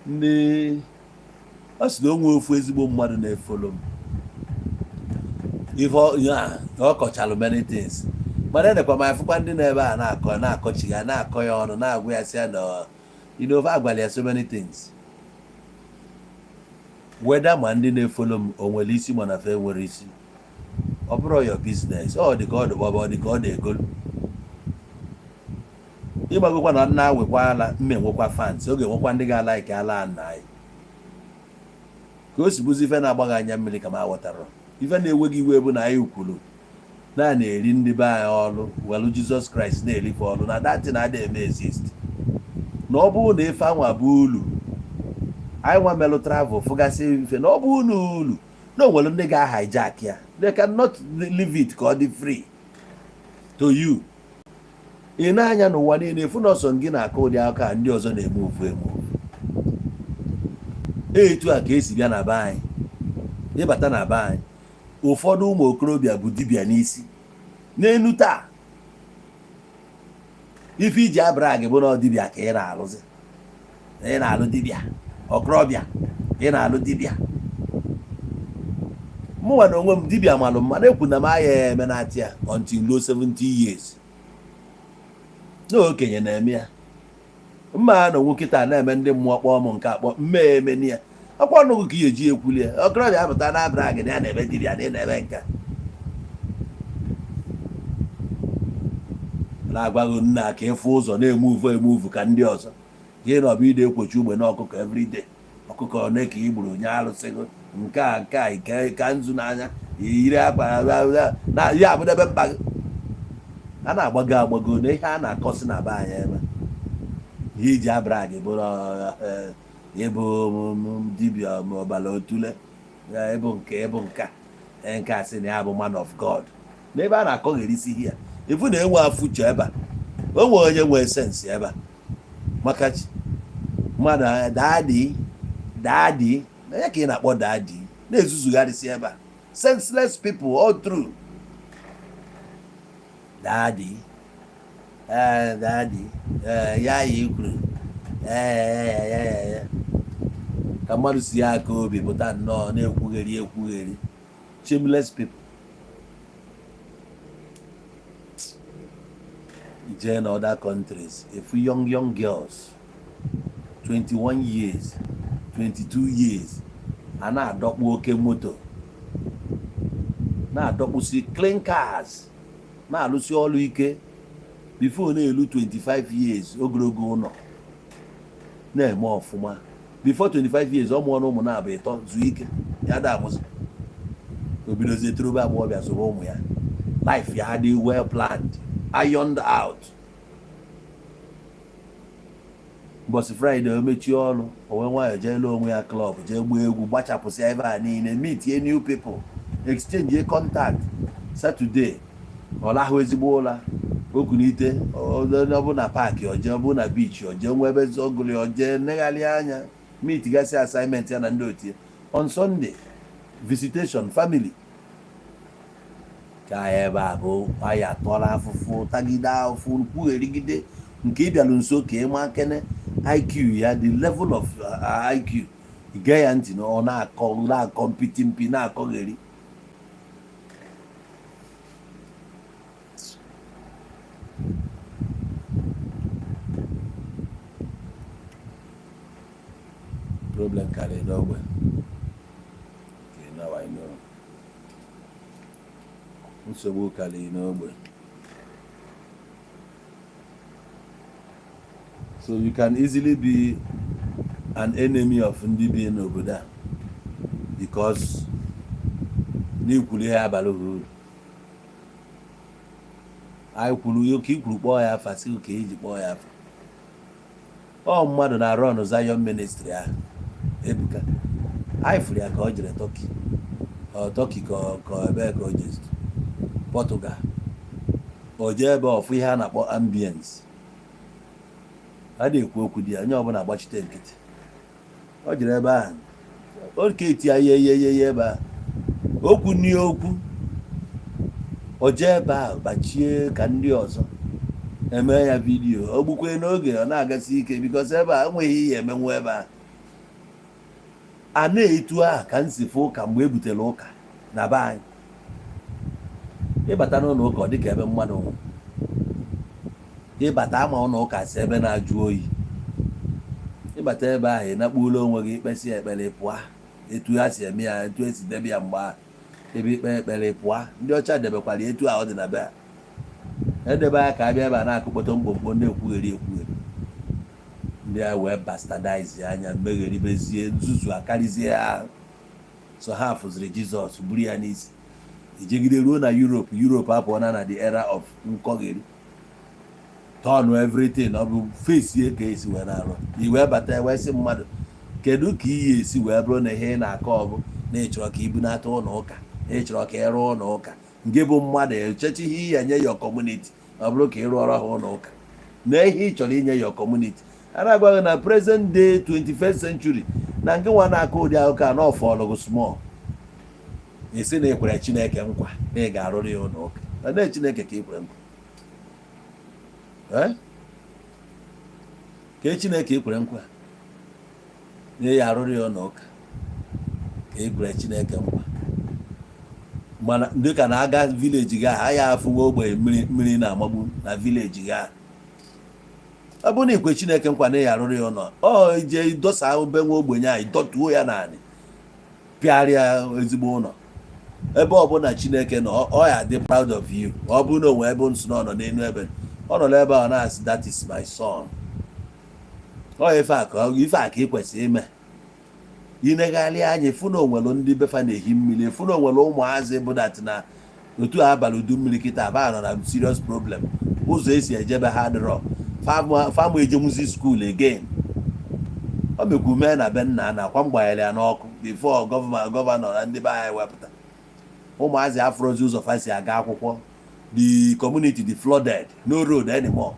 ndị ọ sị na o nwee ofu ezigbo mmadụ na-efollow m. Ife ya ọ kọchalụ many things, mana enekwa m afụkwa ndị na-ebe a na-akọ, na-akọchi ya, na-akọ ya ọnụ, na-agwa ya sị ya na ofe agwala ya so many things. Weda ma ndị na-efollow m o nwere isi, ma na fe nwere isi, ọ bụrụ your business. Ọ dị ka ọ dị gbaba, ọ dị ka ọ na-egolu. Ịgbagokwa na nna awekwa ala mma, enwekwa fans, ọ ga-enwekwa ndị ga-alike ala nna anyị ka o si bụzi. Ife na-agbaghị anya mmiri ka m aghọtara, ife na-ewe gị iwe bụ na anyị kwuru na na-eri ndị be anyị ọrụ welu Jizọs Kraịst na-erife ọrụ na datin adịghị eme exist, na ọ bụrụ na ife anwa bụ ulu anyị nwa melụ travel fụgasị ife, na ọ bụrụ na ulu na o nwere ndị ga-hijack ya. They cannot leave it ka ọ dị free to you. Ị na-anya n'ụwa niile efu na ọsọ gị na-akọ ụdị aka ndị ọzọ na-eme ofu eme ofu. Etu a ka esi bịa na be anyị. Ịbata na be anyị, ụfọdụ ụmụ okorobịa bụ dibịa n'isi n'enu taa. Ife iji abara gị bụ na ọ dibịa ka ị na-alụzi, na ị na-alụ dibịa okorobịa, ị na-alụ dibịa. Mụnwa na onwe m, dibịa malụ mma na-ekwu na m aya eme na ya until low 70 years na okenye na-eme ya. Mma na onwe kịta na-eme ndị mmụọ kpọọ m nke akpọ mme emeni ya ọkwa ọnụgụ ka ị eji ekwuli ya. Okorobịa apụta na abara gị na ya na-eme dibịa, na ị na-eme nke na-agwaghị nna ka ịfụ ụzọ na-emuvu emuvu ka ndị ọzọ gị na ọbụ ide ekwochi ugbe na ọkụkọ everyday. Ọkụkọ one ka i gburu nye arụsị gị? Nke a nke a nke ka nzu n'anya yiri akwa na ya abụdebe mkpa gị. A na-agbago agbago na ihe a na-akọsị na be anyị ebe ihe iji abara gị bụrụ ịbụ dibịa ma ọbara otule, ịbụ nke ịbụ nka nke a sị na ya bụ man of God n'ebe a na-akọgherisi ihe ya ifu na enwe afụche ebe a. O nwee onye nwee sense ebe a maka chi mmadụ daddy, daddy na ya ka ị na-akpọ daddy na-ezuzugharịsị ebe a. Senseless people all through. Daddy, ee, daddy, ee, ya ya ikwuru ee ya ya ya ka mmadụ si ya aka obi pụta nnọọ na-ekwugheri ekwugheri. Shameless people. Jee na other countries, efu young young girls, 21 years, 22 years, a na-adọkpụ oke moto, na-adọkpụsi clean cars, na-alụsi ọrụ ike before na-elu 25 years, ogologo ụlọ na-eme ọfụma. Before 25 years, ọ mụọ na ụmụ na-abụ ịtọ zuo ike ya da amụzi, o bidozie torobe agbọghọbịa zụrụ ụmụ ya. Life ya dị well planned, ironed out. Ụbọchị Friday, o mechie ọrụ, o wee nwayọọ jee lee onwe ya club, jee gbaa egwu, gbachapụsịa ebe a niile, meet new people, exchange contact. Saturday Ọ lahụ ezigbo ụla, okunite, ọ bụ na park, oje, ọ bụ na beach, oje nwe ebe ọgụlụ, oje negharị anya, meet gasị assignment ya na ndị otu ya. On Sunday, visitation family. Ka anyị ebe a bụ anyị atọla afụfụ, tagide afụfụ, kwugherigide nke ị bịalụ nso ka ịma kene IQ ya, the level of IQ. Gee ya ntị na ọ na-akọ, na-akọ mpiti mpi, na-akọgheri. Problem karịrị n'ogbe. Okay, now I know. Nsogbu karịrị n'ogbe. So you can easily be an enemy of ndị bi n'obodo a because n'ikwuru ihe abalị uru. Anyị kwuru ka ikwuru, kpọọ ya afa, sị ka iji kpọọ ya afa. Ọ mmadụ na-arụ ọnụ Zion Ministry ahụ, Ebuka. Anyị fụrụ ya ka ọ jere Turkey, ọ Turkey ka ebe ka o jezu Portugal, o jee ebe ọfụ ihe a na-akpọ ambience. A na-ekwu okwu dị ya, onye ọbụla agbachite nkịtị. Ọ jere ebe ahụ, oke eti ya ihe ihe ihe ebe ahụ, okwu n'ihe okwu. O jee ebe ahụ bachie ka ndị ọzọ eme ya video. O gbukwe n'oge, ọ na-agasi ike because ebe a enweghị ihe emenwu. Ebe a a na-etu ahụ ka nsi fụ ụka mgbe e butere ụka na be anyị. Ịbata n'ụlọ ụka, ọ dịka ebe mmadụ nwụrụ. Ịbata ama ụlọ ụka si ebe na-ajụ oyi. Ịbata ebe ahụ, ị nakpuola onwe gị, ikpesị ekpere, pụọ. Etu ha si eme ya, etu esi debe ya mgbe ahụ, ebe ikpe ekpere pụọ. Ndị ọcha debekwara etu ahụ ọ dị na be ha. Edebe ya ka abịa ebe a na-akụkpọta mkpomkpo, na-ekwugheri ekwugheri. Ndị a wee bastardize anya, megheribezie, nzuzu akarịzie ha. So ha fụziri Jizọs buru ya n'isi ejegide ruo na Europe. Europe apụọna na the era of nkọgheri, turn everything. Ọ bụ fesie ka esi wee na-arụ i wee bata wee sị mmadụ, kedu ka iyi esi wee bụrụ na ihe ị na-akọ ọ bụ na ị chọrọ ka ibunata ụlọ ụka, na ị chọrọ ka ị rụọ ụlọ ụka? Nke bụ mmadụ echechi ihe iyi enye your community, ọ bụrụ ka ị rụọrọ ha ụlọ ụka na ihe ị chọrọ inye your community. A na-agwa gị na present day 21st century na nke nwa na-akọ ụdị akụkọ a na ọfọlụgụ small. Esi na ekwere Chineke nkwa na ị ga-arụrụ ya ụlọ ụka, na na Chineke ka ị kwere nkwa. Eh? Ka Chineke ekwere nkwa na ya arụrụ ya ụlọ ụka, ka e kwere Chineke nkwa. Mana dịka na-aga village gị ahụ, anya afụ nwa ogbenye mmiri mmiri na-amagbu na village gị ahụ. Ọ bụrụ na ikwe Chineke nkwa na ya arụrụ ya ụlọ, ọ ije dosa ube nwa ogbenye ahụ, dọtuo ya naanị, pịarịa ezigbo ụlọ. Ebe ọbụla Chineke nọ, ọ ya dị proud of you. Ọ bụrụ na onwe ebe nsọ nọ n'elu, ebe ọ nọ n'ebe a na-asị, "That is my son." Ọ ife a ka ị kwesịrị ime. Inegharị anya, fụ na onwere ndị befa na-ehi mmiri, fụ na onwere ụmụazị bụ that na otu a abalị udu mmiri kịta ba nọ na serious problem. Ụzọ esi ejebe ha dịrọ famụ ejenwuzi school again. O mekwu mee na be nna na akwa mgbanyere ya n'ọkụ before governor na ndị be anyị wepụta ụmụazị afrozi ụzọ fa si aga akwụkwọ. The community dị flooded, no road anymore.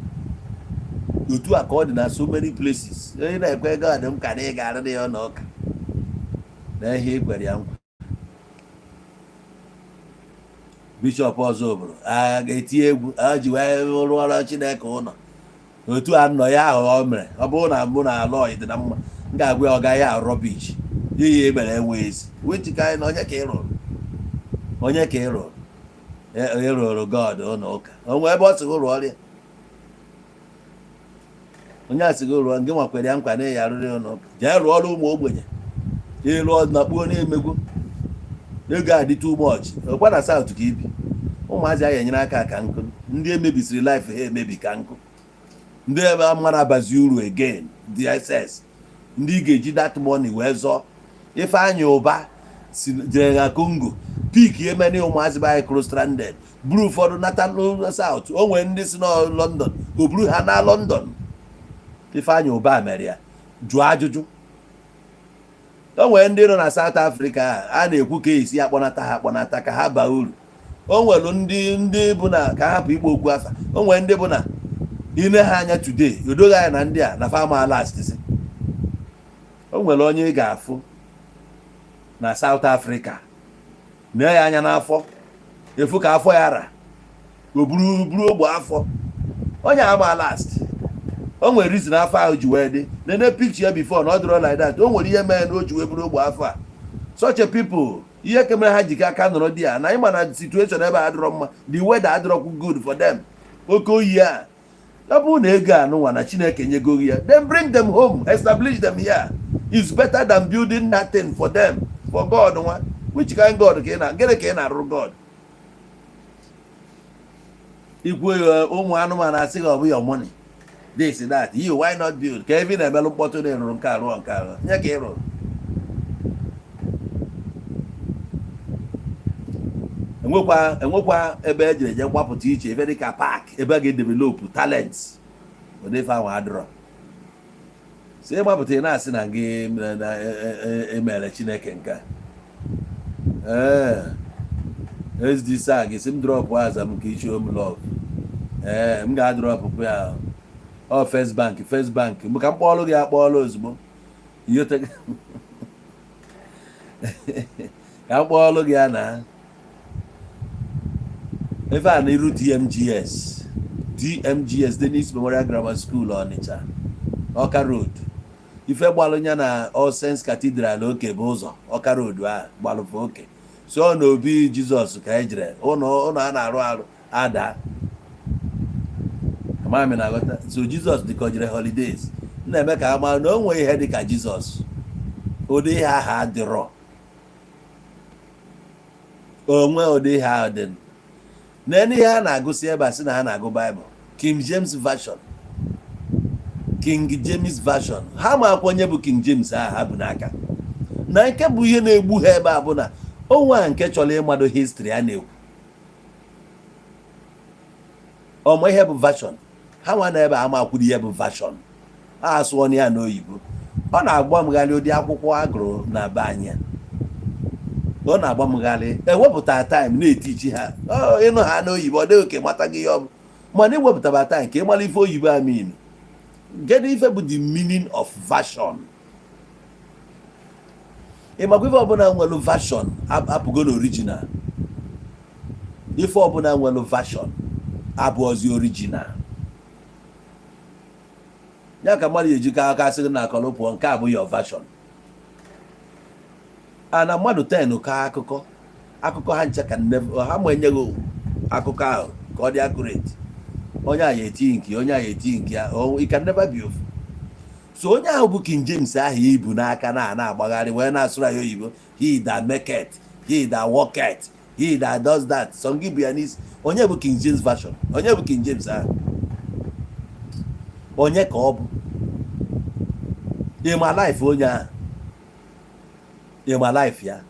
Otu a ka ọ dị na so many places. Onye na-ekwe God m ka na ị ga-arụ ya n'ụka na ihe i kwere ya nkwa. Bishọp ọzọ obodo a ga-eti egwu a ji wee rụọrọ Chineke ụlọ. Otu a nọ ya ahụ o mere, ọ bụrụ na mụ na alọ dị na mma, m ga-agwa ya, ọ gaghị arụ rubbish ihe e mere enweghị isi. Which kind? Onye ka ị rụrụ? Onye ka ị rụrụ? Ị rụrụ God ụlọ ụka onwe ebe ọ sị gị rụọ ya? Onye a sị gị rụọ, ngị nwakwere ya nkwa na ya arụrụ ya ụlọ ụka. Jee rụọ ọrụ ụmụ ogbenye, ịlụọ na kpuo na-emegwu ego a dị too much. Ọkwa na South ka ibi, ụmụazị ahụ enyere aka ka nkụ, ndị emebisiri life ha emebi ka nkụ, ndị ebe mmadụ abazi uru again. DSS ndị ị ga-eji that money wee zọọ. Ifeanyị Ụba si jere na Congo pick emeni ụmụazị be anyị kụrụ stranded, buru ụfọdụ nata South. O nwere ndị si na London, o buru ha na London. Ifeanyị Ụba mere ya. Jụọ ajụjụ. O nwere ndị nọ na South Africa a na-ekwu ka esi akpọnata ha, akpọnata ka ha baa uru. O nwere ndị bụ na ka hapụ ikpo okwu afa. O nwere ndị bụ na ine ha anya today, odoghị anya na ndị a na fama last. Si o nwere onye ị ga-afụ na South Africa, nee ya anya n'afọ, efu ka afọ ya ra, o buru buru ogbe afọ. Onye ama last. O nwere reason afọ ahụ ji wee dị. Nene picture ya before na ọ dịrọ like that. O nwere ihe mere na o ji wee buru ogbe afọ a. Such a people, ihe kemere ha ji ka aka nọrọ di ya na ịma na situation ebe a adịrọ mma, the weather adịrọkwu good for them, oke oyi a. Ọ bụrụ na ego anụnwa na Chineke nyego ya, then bring them home, establish them here. Is better than building nothing for them, for God nwa. Which kind God ka ị na gịnị ka ị na-arụrụ God? Ikwu ya, ụmụ anụmanụ asị gị ọ bụ your money, this, that. You, why not build? Ka ebe ị na-emelụ mkpọtụ na ịrụrụ nke arụọ nke arụ nye ka ị rụrụ. Enwekwa ebe ejere eje gbapụta iche, ebe dịka park, ebe a ga-edevelop talents. Ụdị ife ahụ adịrọ. Si ịgbapụta, ị na-asị na gị na emere Chineke nke a. Ee, SD sag si m drop aza m ka ichi m love. Ee, m ga-adrop ya. Ọ First Bank, First Bank m ka m kpọọlụ gị, akpọọlụ ozugbo. Ka m kpọọlụ gị ya na ife a n'iru DMGS, DMGS, Dennis Memorial Grammar School, Onitsha, Ọka Road. Ife gbalụ ya na All Saints Cathedral oke bụ ụzọ Ọka Road a gbalụfe oke. So na obi Jizọs ka ejire ụlọ a na-arụ arụ ada amami na aghọta. So Jizọs dịka o jere holidays na-eme ka ama na o nwee ihe dịka Jizọs. Ụdị ihe ahụ adịrọ onwe, ụdị ihe ahụ dị n'elu ihe a na-agụsị ebe a sị na ha na-agụ Baịbụl King James Version, King James Version. Ha ma akwa onye bụ King James ahụ ha bụ n'aka. Na nke bụ ihe na-egbu ha ebe a bụ na onwe a nke chọrọ ịmado history a na-ekwu ọma ihe bụ version. Ha nwa na ebe a amakwuru ihe bụ version. Ha asụọ ya n'oyibo, ọ na-agba mgharị. Ụdị akwụkwọ agụrụ na be anyị, ọ na-agba mgharị. Ewepụta time na-etichi ha ịnụ ha n'oyibo, ọ dịghị ka ịmata gị ihe ọ bụ, mana iwepụtaba time ka ịmara ife oyibo a mean. Kedu ife bụ the meaning of version? Ịmakwa ife ọbụla nwere version apụgo na original. Ife ọbụla nwere version abụọzi original. Ya ka mmadụ ejikọ aka sị gị na akọlụ pụọ, nke a bụ your version. A na mmadụ 10 ka akụkọ akụkọ ha nche ka nne ha ma enyeghị akụkọ ahụ ka ọ dị accurate. Onye a ya eti nke, onye a ya eti nke ya. It can never be ofu. So onye ahụ bụ King James ahụ ibu n'aka na na-agbagharị wee na-asụrụ ya oyibo, he that maketh, he that worketh, he that does that, so gị bụ ya n'isi. Onye bụ King James Version? Onye bụ King James ahụ? Onye ka ọ bụ? Ịma life onye ahụ, ịma life ya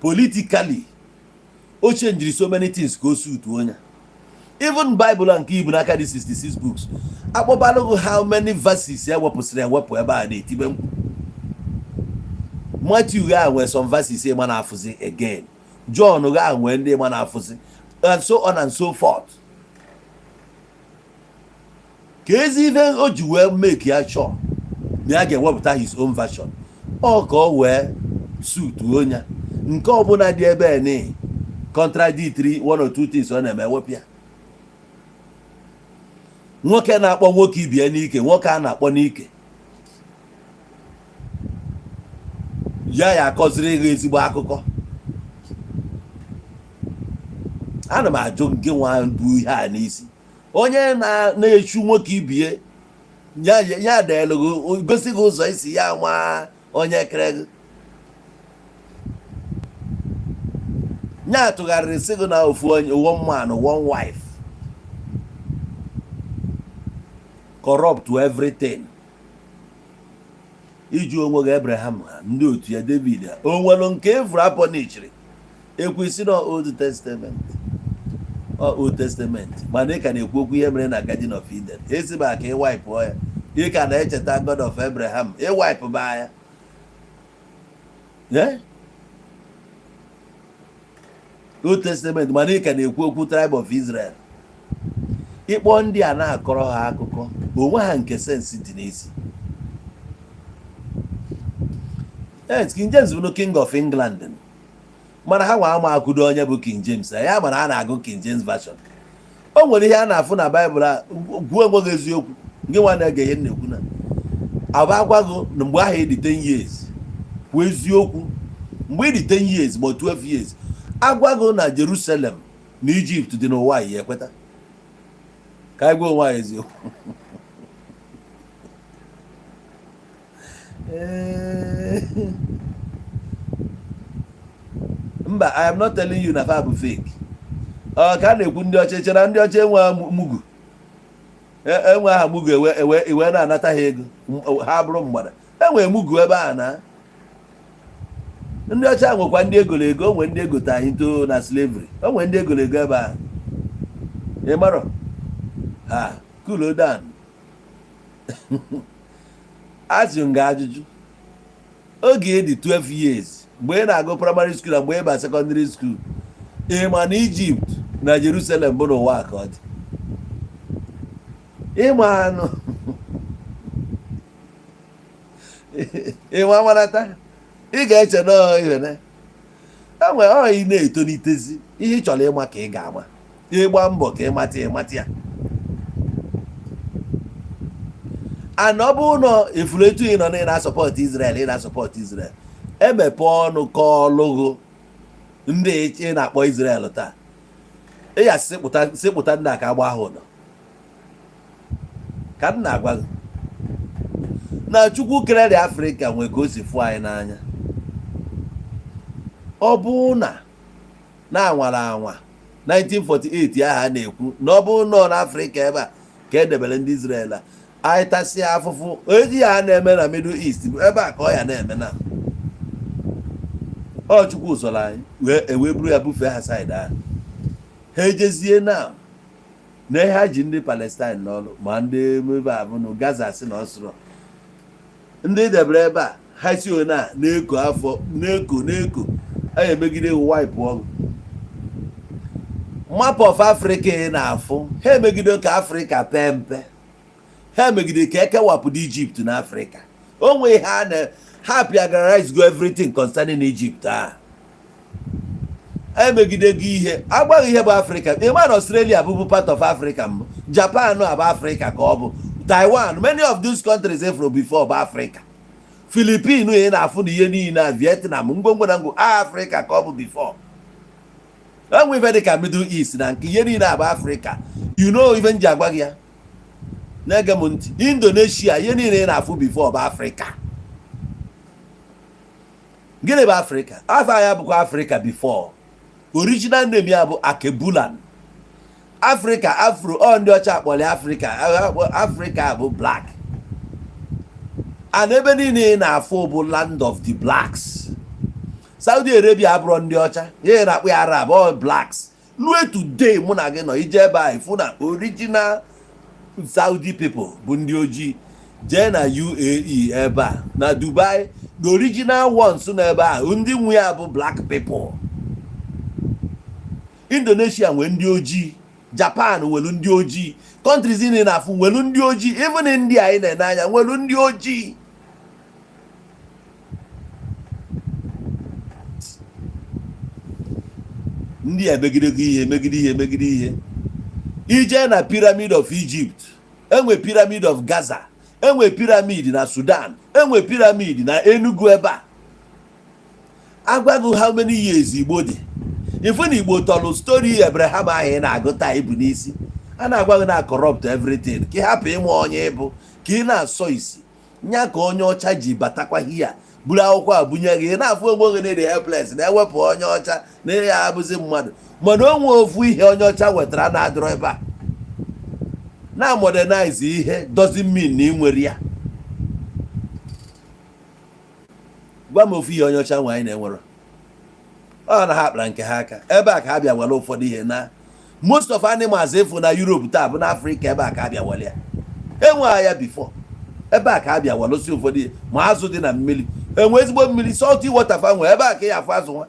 politically, o changeri so many things ka o suit onye. Even Bible a nke ibu n'aka dị 66 books, akpọbalụgụ how many verses ewepụsịrị ewepụ ebe a na-etibe mkpu. Matthew ga nwee some verses ịma na-afụzi again, John ga nwee ndị ịma na-afụzi, and so on and so forth. Ka ezi ife o ji wee make ya sure na ya ga-ewepụta his own version, ọ ka ọ wee suit onye. Nke ọbụla dị ebe ni contradictory one or two things ọ na-eme, ewepụ ya. Nwoke na-akpọ nwoke ibie n'ike, nwoke a na-akpọ n'ike ya, ya akọziri gị ezigbo akụkọ. Ana m ajụ gị nwa bụ ihe a n'isi, onye na-echu nwoke ibie ya, ya deelu gị, gosi gị ụzọ isi ya nwa onye kere gị, ya tụgharịrị sị gị na ofu onye, one man, one wife, corrupt everything. Iju onwe gị, Abraham ha, ndị otu ya, David ha, o nwere nke efuru apọnichiri ekwesị na Old Testament? Ọ Old Testament, mana ị ka na-ekwu okwu ihe mere na Garden of Eden. Esi ba ka ịwaipụọ ya, ị ka na-echeta God of Abraham, ịwaipụ ba ya. Old Testament, mana ị ka na-ekwu okwu tribe of Israel. Ịkpọ ndị a na-akọrọ ha akụkọ onwe ha nke sense dị n'isi. Yes, King James bụ King of England, mana ha nwa ama akụdo onye bụ King James ya, mana a na-agụ King James Version. O nwere ihe a na-afụ na Baịbụl a. Gwuo onwe gị eziokwu, gị nwa na-ege ihe m na-ekwu, na agba agwago na mgbe ahụ ịdị 10 years, kwuo eziokwu, mgbe ịdị 10 years ma 12 years, agwago na Jerusalem na Egypt dị n'ụwa, ya ekweta? Ka anyị gwa onwe anyị eziokwu. Ee. Mba, I am not telling you na fa bụ fake. Ọ ka a na-ekwu ndị ọcha chere ndị ọcha enwe mugu, enwe aha mugu ewe ewe iwe na-anata ha ego ha bụrụ mgbada. Enwere mugu ebe a na ndị ọcha nwekwa ndị egoro ego. Onwe ndị egote anyị too na slavery, onwe ndị egoro ego ebe a. Ị marọ ha? Cool down. Ajụ nga ajụjụ. Oge ị dị 12 years, mgbe ị na-agụ primary school na mgbe ị ba secondary school, ị ma na Egypt na Jerusalem bụ n'ụwa ka ọ dị? Ịma anụ ịma amarata, ị ga-eche na ihe na enwe ọ. Ị na-etolitezi, ihe ị chọrọ ịma ka ị ga-ama. Ịgba mbọ ka ịmata, ịmata ya. And ọ bụrụ na efuru etu ị nọ na ị na-asupport Israel, ị na-asupport Israel, emepe ọnụ kọọlụgụ ndị ị na-akpọ Israel taa, ị ya sịpụta ndị a ka agba ha ụdọ. Ka m na-agwa gị na Chukwu kere Afrịka nwee ka o si fụ anyị n'anya. Ọ bụ na na-anwara anwa 1948 ahụ a na-ekwu na ọ bụ nọ n'Afrịka ebe a ka edebere ndị Israel a, anyị tasịa afụfụ eji ya na-eme na Middle East ebe a ka ọ ya na-eme na ọ. Chukwu zọrọ anyị wee ewee buru ya bufee ha side ahụ. Ha ejezie na na ihe ha ji ndị Palestine n'ọrụ, ma ndị ebe a bụ na Gaza, si na ọsụrụ ndị debere ebe a, ha si one a na-eko afọ na-eko na-eko a emegide wipe ọgụ map of Africa ị na-afụ. Ha emegide ka Africa pee mpe, ha emegide ka ekewapụdo Egypt na Africa. O nwe ha na ha plagiarize go everything concerning Egypt. A emegide gị ihe agbaghị ihe bụ Africa. Ịma na Australia bụbu part of Africa mbụ? Japan abụ Africa ka ọ bụ. Taiwan, many of these countries efro before bụ Africa. Philippines ị na-afụ na ihe niile a, Vietnam, ngwongwo na ngwo a, Africa ka ọ bụ before. Enwe ife dị ka Middle East na nke ihe niile abụ Africa. You know ife m ji agwa gị ya? Na-ege m ntị. Indonesia, ihe niile ị na-afụ before bụ Africa. Gịnị bụ Africa? Afọ ya bụkwa Africa before. Original name ya bụ Akebulan Africa. Afro ọ ndị ọcha akpọrọ Africa. Africa bụ black, and ebe niile ị na-afụ bụ land of the blacks. Saudi Arabia abụrụ ndị ọcha, ihe na-akpọ ya Arab, all blacks. Rue today mụ na gị nọ, ije ebe a, ịfụ na original Saudi people bụ ndị ojii. Jee na UAE ebe a, na Dubai, the original ones nọ ebe a, ndị nwe ya bụ black people. Indonesia nwee ndị ojii, Japan nwelu ndị ojii, countries niile na-afụ nwelu ndị ojii, even India anyị na-ene anya nwelu ndị ojii. Ndị a emegidego ihe, megide ihe, megide ihe. Ije na pyramid of Egypt, enwe pyramid of Gaza, enwe pyramid na Sudan, enwe pyramid na Enugu ebe a. Agwaghị how many years Igbo dị. Ifu na Igbo tọrọ story Abraham ahụ ị na-agụ taa ibu n'isi, a na-agwa gị na corrupt everything ka ị hapụ ịnwe onye ịbụ ka ị na-asọ isi nya ka onye ọcha ji batakwa hia buru akwụkwọ a bunye gị. Ị na-afụ onwe gị na helpless, na-ewepụ onye ọcha na ya abụzi mmadụ. Mana o nwee ofu ihe onye ọcha wetara na-adịrọ ebe a na modernize ihe, doesn't mean na ị nwere ya. Gwa m ofu ihe onye ọcha nwe anyị na-enwero. Ọ na ha akpara nke ha aka ebe a ka ha bịa were ụfọdụ ihe na most of animals efu na Europe taa bụ na Afrịka ebe a ka ha bịa were ya. Enweghị ya before. Ebe a ka ha bịa welụsị ụfọdụ ihe, ma azụ dị na mmiri, enwe ezigbo mmiri, salty water, fa nwee ebe a ka ya afụ azụ nwa.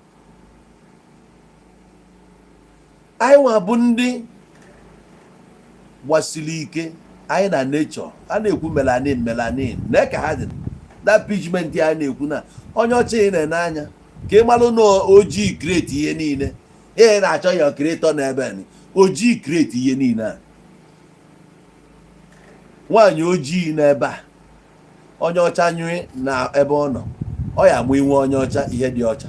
Anyị nwa bụ ndị gbasiri ike anyị na nature. A na-ekwu melanin, melanin na ka ha dị, that pigment a na-ekwu na onye ọcha ị na-ene anya ka ị malụ na ojii create ihe niile. Ihe na-achọ ya creator na ebe ni ojii create ihe niile a. Nwaanyị ojii n'ebe a, onye ọcha nyụị na ebe ọ nọ, ọ ya amụ inwe onye ọcha, ihe dị ọcha.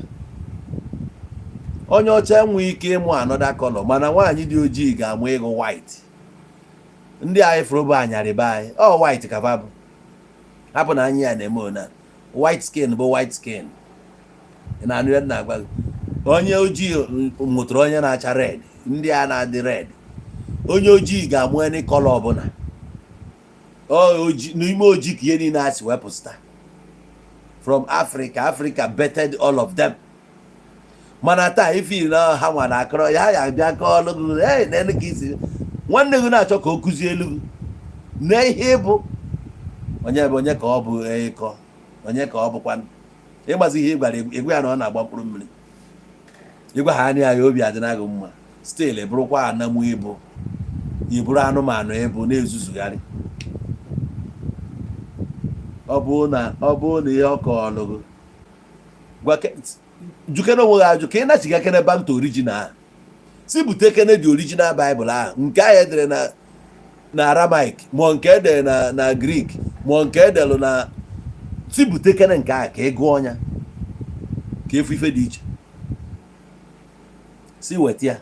Onye ọcha enweghị ike ịmụ another color, mana nwaanyị dị ojii ga-amụ ịgụ white. Ndị anyị fụrụ bụ anyarị be anyị, ọ white ka fa bụ. Hapụ na anya ya na-eme ona white skin bụ white skin. Ị na-anụ ya na-agwa gị, onye ojii mụtara onye na-acha red, ndị a na-adị red. Onye ojii ga-amụ any color ọbụla. Ọ oji n'ime ojii ka ihe niile a si wepụta from Africa. Africa bettered all of them. Mana taa ife na ha nwa na-akọrọ ya, ya bịa kọọlụ gị, "Hey, nene ka isi nwanne gị na-achọ ka o kụzie elu gị na ihe ịbụ onye bụ onye ka ọ bụ ịkọ onye ka ọ bụkwa ịgbazi ihe." Ị gwara egwe ya na ọ na-agba mkpụrụ mmiri, ịgwa ha anya ya, obi adịna gị mma. Still bụrụkwa anamụ ịbụ, ịbụrụ anụmanụ ịbụ na-ezuzugharị. Ọ bụrụ na ihe ọ kọọlụ gị, gwa jukene onwe gị ajụ ka ị nachiga kene back to original. Si bute kene dị original Bible ahụ, nke ahụ edere na Aramaic, ma nke edere na Greek, ma nke edere na, si bute kene nke ahụ ka ị gụọ ọnya, ka efu ife dị iche. Si weta ya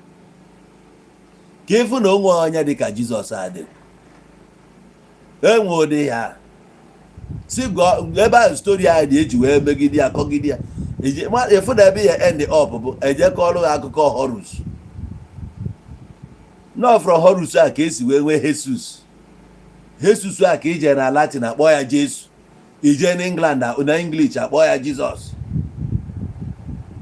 ka efu na onwe ọnya dị ka Jizọs adị enwe ụdị ya. Si gụọ ebe ahụ story ahụ dị eji wee megide ya, kọgide ya. Efu na ebe ya end up bụ eje kọọrọ ha akụkọ Horus. Nọọ Horus a ka esi wee nwee Jesus. Jesus a ka ije na Latin akpọ ya Jesu, ije na England na English akpọ ya Jizọs.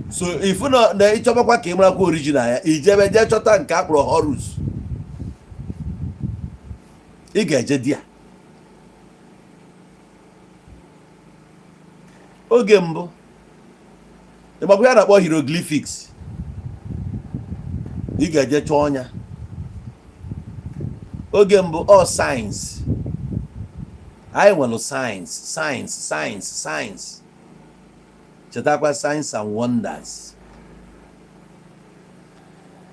So ifu na ịchọbakwa ka ị marakwa original ya, ijebe jee chọta nke a kpọrọ Horus. Ị ga-eje di ya oge mbụ ịgbakwa ya na-akpọ hieroglyphics. Ị ga-eje chọọ ọnya oge mbụ. Ọ science anyị nwere, science, science, science, science. Chetakwa signs and wonders.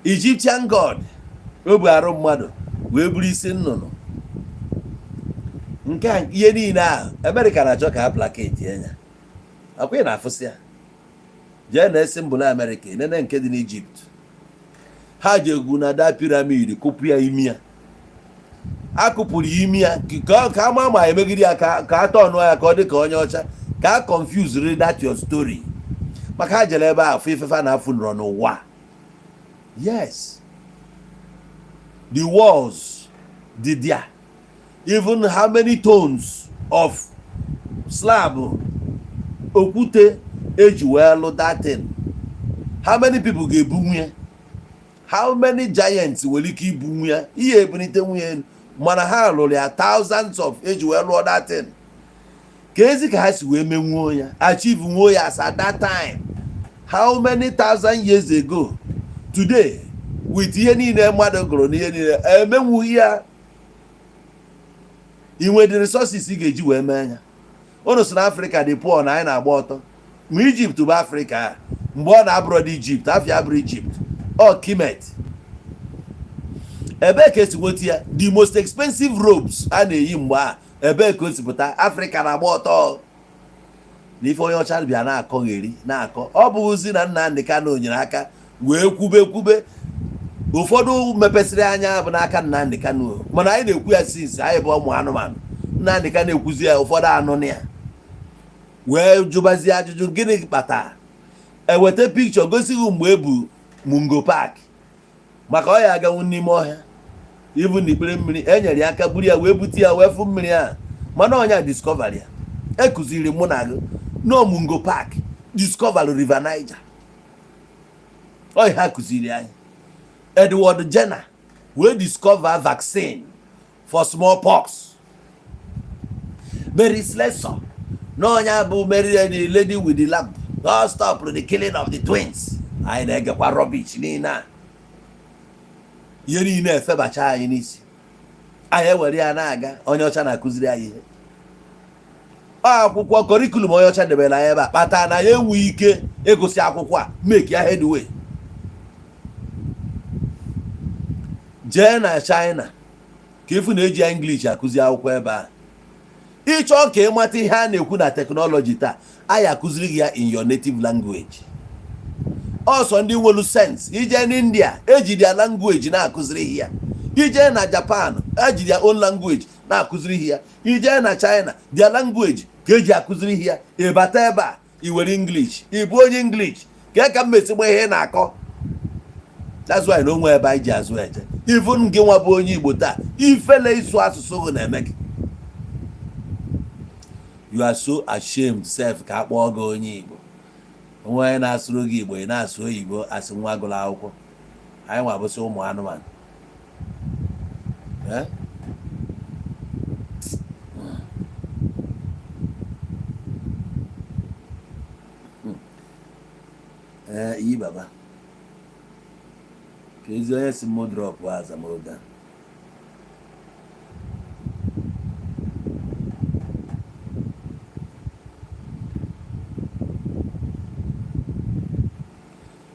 Egyptian god o bu arụ mmadụ wee buru isi nnụnụ. Nke a, ihe niile ahụ Amerịka na-achọ ka ha placate ya akwa. Ị na-afụsị ya, jee na symbol Amerịka, nene nke dị n'Ijipt. Ha ji egwu na da pyramid kụpụ ya imi ya. A kụpụrụ imi ya ka ama ma emegide ya, ka a tọnụọ ya ka ọ dị ka onye ọcha, ka a confuse that your story. Maka ha jere ebe a fụ ifefe na afụ nọrọ n'ụwa. Yes, the walls dị there, even how many tons of slab okwute eji wee lụ that thing. How many people ga-ebu nwunye? How many giants nwere ike ibu nwunye ihe ebunite nwunye elu? Mana ha lụrụ ya, thousands of eji wee lụọ that thing. Ka ezi ka ha si wee menwuo ya, achieve nwuo ya as at that time, how many thousand years ago. Today, with ihe niile mmadụ gụrụ n'ihe niile, emenwughị ya. Inwe the resources ị ga-eji wee mee ya. Unu si na Afrịka dị poor, na anyị na-agba ọtọ. Ma Ijipt bụ Afrịka mgbe ọ na-abụrọ dị Ijipt, afịa abụrụ Ijipt, ọ Kemet. Ebee ka esi nweta ya? The most expensive robes a na-eyi mgbe a, ebee ka o si pụta? Afrịka na-agba ọtọ na ife onye ọcha bịa na-akọgheri na-akọ. Ọ bụghịzi na Nnamdị Kanụ nyere aka wee kwube kwube. Ụfọdụ mepesịrị anya bụ n'aka Nnamdị Kanụ, mana anyị na-ekwu ya since anyị bụ ụmụ anụmanụ. Nnamdị Kanụ ekwuzi ya, ụfọdụ anụ na ya wee jụbazie ajụjụ: gịnị kpatara eweta pikchọ gosighị mgbe e bu Mungo Park, maka ọ ya aganwu n'ime ọhịa ibu na ikpere mmiri e nyere ya aka buru ya wee bute ya wee fụ mmiri a? Mana ọnya discovery ya ekụziri mụ na gị no Mungo Park discover River Niger. Ọ ha kụziri anyị Edward Jenner wee discover vaccine for smallpox. Mary Slessor n'ọnya bụ Mary the lady with the lamp, God stop the killing of the twins. Anyị na-egekwa rubbish niile a. Ihe niile efebacha anyị n'isi, anyị ewere ya na-aga. Onye ọcha na-akụziri anyị ihe. Ọ akwụkwọ curriculum onye ọcha debere anyị ebe a kpata na ya enweghị ike ịgụsị akwụkwọ a, make ya headway. Jee na China ka ịfụ na-eji English akụzi akwụkwọ ebe a. Ịchọọ ka ịmata ihe a na-ekwu na technology taa, anyị akụziri gị ya in your native language. Ọsọ ndị nwelu sense. Ije n'India, eji their language na-akụziri ya. Ije na Japan, eji their own language na-akụziri ya. Ije na China, their language ka eji akụziri ya. Ịbata ebe a, i were English, ị bụ onye English ka ka m mesigba ihe ị na-akọ. That's why na onwe ebe anyị ji azụ eje. Even gị nwa bụ onye Igbo taa, ifele ịsụ asụsụ gị na-eme gị. You are so ashamed sef ka a kpọọ gị onye Igbo. Onwe onye na-asụrụ gị Igbo, ị na-asụ oyibo, asị nwa gụrụ akwụkwọ. Anyị nwa bụsị ụmụ anụmanụ. Eh? Ee, iyi baba ka ezi onye si mụ drop azamoga.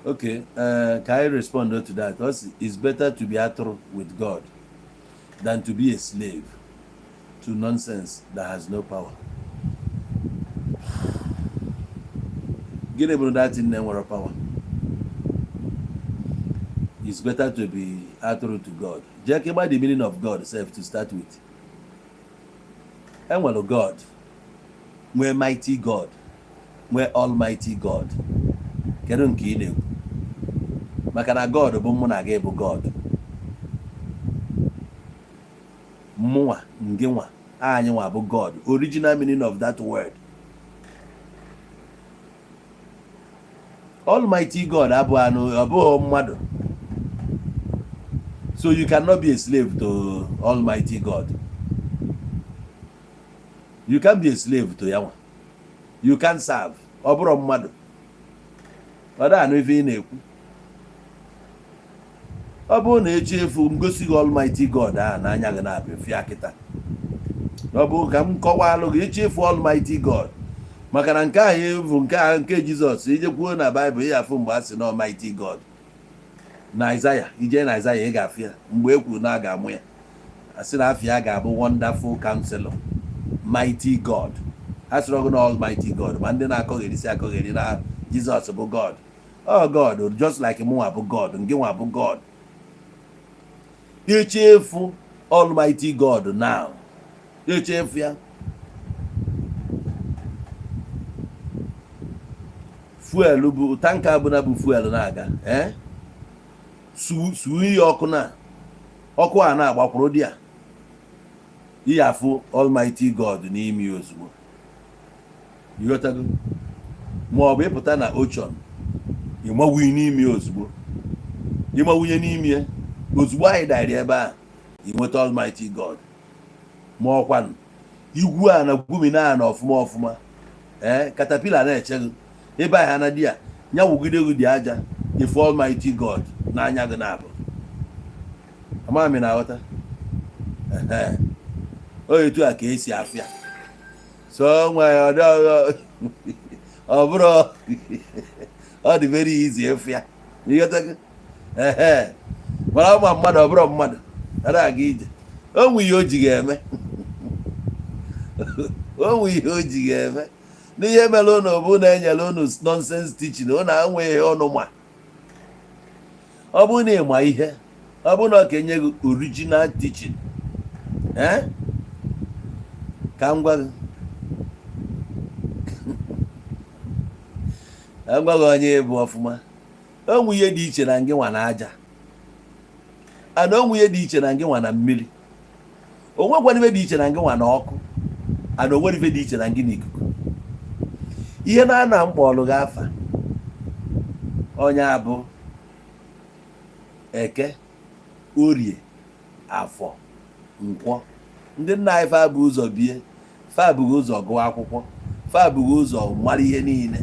Okay, can I respond to that? Because it's better to be atụrụ with God than to be a slave to nonsense that has no power. Gịnị bụrụ that thing na-enwere power? It's better to be atụrụ to God. Jee ka ịgba the meaning of God sef to start with. Enwere God, nwee mighty God, nwee almighty God. Kedu nke ị na-ekwu? Maka na God bụ mụ na gị bụ God. Mụnwa, ngị nwa, anyị nwa bụ God. Original meaning of that word. Almighty God abụghị anụ, ọ bụghị mmadụ. So you cannot be a slave to Almighty God. You can be a slave to ya nwa. You can serve. Ọ bụrụ mmadụ. Ọ da anụ ife ị na-ekwu. Ọ bụrụ na echi efu ngosi gị Almighty God ahụ n'anya gị na-abịa fịa kịta. Ọ bụ ka m kọwalụ gị echi efu Almighty God. Maka na nke ahụ efu, nke ahụ nke Jizọs, ije kwuo na Baịbụl, ị afụ mgbe a sị na Almighty God. Na Aịzaya, ije na Aịzaya, ị ga-afụ ya mgbe e kwuru na a ga-amụ ya. A sị na afịa ga-abụ Wonderful Counselor, Mighty God. A sịrị ọgụ na Almighty God, ma ndị na-akọgherisi akọgheri na Jizọs bụ God. Oh God, just like mụnwa bụ God, ngị nwa bụ God. Echefu Almighty God now. Echefu ya. Fuel bụ tanker bụ na bụ fuel na-aga, eh? Suo ihe ọkụ na ọkụ a na-agbakwuru dị a, iyi afụ Almighty God n'ime ya ozugbo. Ịghọtago? Ma ọ bụ ịpụta na ocean, ịmawunye n'ime ya ozugbo. Ịmawunye n'ime ya ozugbo, anyị dari ebe a, ị nweta Almighty God. Ma ọkwanụ igwu a na gwumina na ọfụma ọfụma, ee, caterpillar na-eche gị ebe ahụ na di ya ya wugide gị dị aja, ifu Almighty God n'anya gị na-abụ. Ama m na-aghọta. Ehe. O etu a ka esi afịa so nwe ọ bụrụ ọ dị very easy ịfịa. Ịghọtago? Ehe, mana ọma mmadụ, ọ bụrụ mmadụ ọ na-aga ije, o nwe ihe o ji ga-eme, o nwe ihe o ji ga-eme n'ihe mere unu bụ na-enyere unu nonsense teaching. Unu anwe ihe unu ma. Ọ bụrụ na ị ma ihe, ọ bụrụ na ọ ka enye gị original teaching, ee, ka m gwa gị, ka m gwa gị onye bụ ọfụma. O nwe ihe dị iche na ngị nwa na aja ana, o nwe ihe dị iche na ngị nwa na mmiri, o nwekwana ife dị iche na ngị nwa na ọkụ ana, o nwere ife dị iche na ngị na ikuku. Ihe na-ana mkpọlụ gị afa onye abụ Eke, Orie, Afọ, Nkwọ. Ndị nna anyị fa bụ ụzọ bie, fa bụghị ụzọ gụọ akwụkwọ, fa bụghị ụzọ mara ihe niile,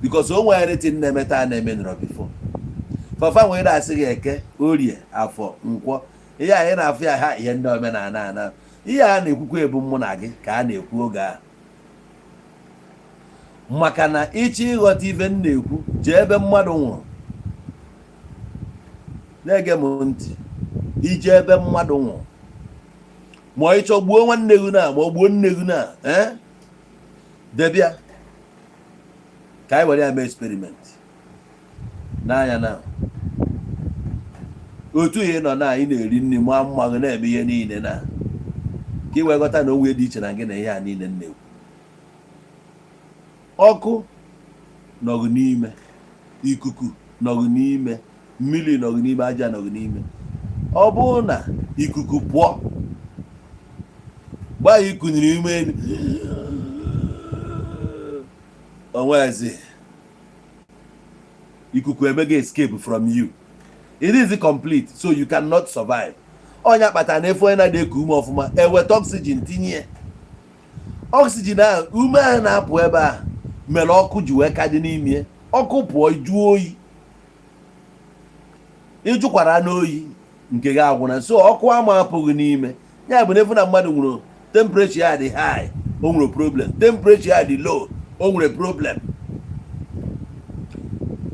because o nwere anything na-eme taa na-eme nọrọ before. Fafa nwere asị gị Eke, Orie, Afọ, Nkwọ. Ihe anyị na-afụ ya ha ihe ndị omenala ana ihe a na-ekwukwa ebu mụ na gị ka a na-ekwu oge a, maka na ịchọ ịghọta ife m na-ekwu, jee ebe mmadụ nwụrụ. Na-ege m ntị, ije ebe mmadụ nwụrụ, ma ịchọ gbuo nwanne gị na ma ọ gbuo nne gị na ee debịa ka anyị were ya mee experiment n'anya na otu ihe nọ na anyị na-eri nri, ma mma gị na-eme ihe niile na ka ị wee ghọta na onwe dị iche na gị na ihe a niile m na-ekwu. Ọkụ nọgụ n'ime, ikuku nọgụ n'ime, mmiri nọgụ n'ime, aja nọgụ n'ime. Ọ bụrụ na ikuku pụọ gbaa ya ikunyere ime elu onwezi ikuku emego escape from you, it is complete, so you cannot survive. Onye kpatara na efu onye na-adị eku ume ọfụma, eweta oxygen tinye oxygen ahụ, ume ahụ na-apụ ebe a mere ọkụ ji wee ka dị n'ime. Ọkụ pụọ, jụọ oyi, ịjụkwara n'oyi nke gị agwụna. So ọkụ ama apụghị n'ime ya bụ na efu na mmadụ nwere temperature ya dị high, o nwere problem. Temperature ya dị low, o nwere problem.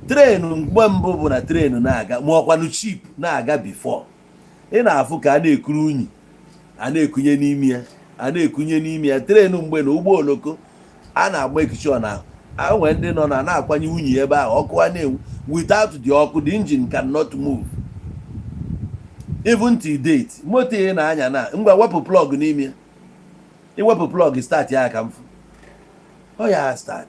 Train mgbe mbụ bụ na train na-aga, ma ọkwanụ ship na-aga before, ị na-afụ ka a na-ekuru unyi, a na-ekunye n'ime ya, a na-ekunye n'ime ya. Train mgbe na ụgbọ oloko a na-agba ekichọ na nwee ndị nọ na na-akwanye unyi ebe ahụ, ọkụ a na-enwu. Without the ọkụ, the engine cannot move. Even till date, moto ị na-anya na ngwa, wepụ plug n'ime ya, iwepụ plug, start ya ka mfu ọ ya start.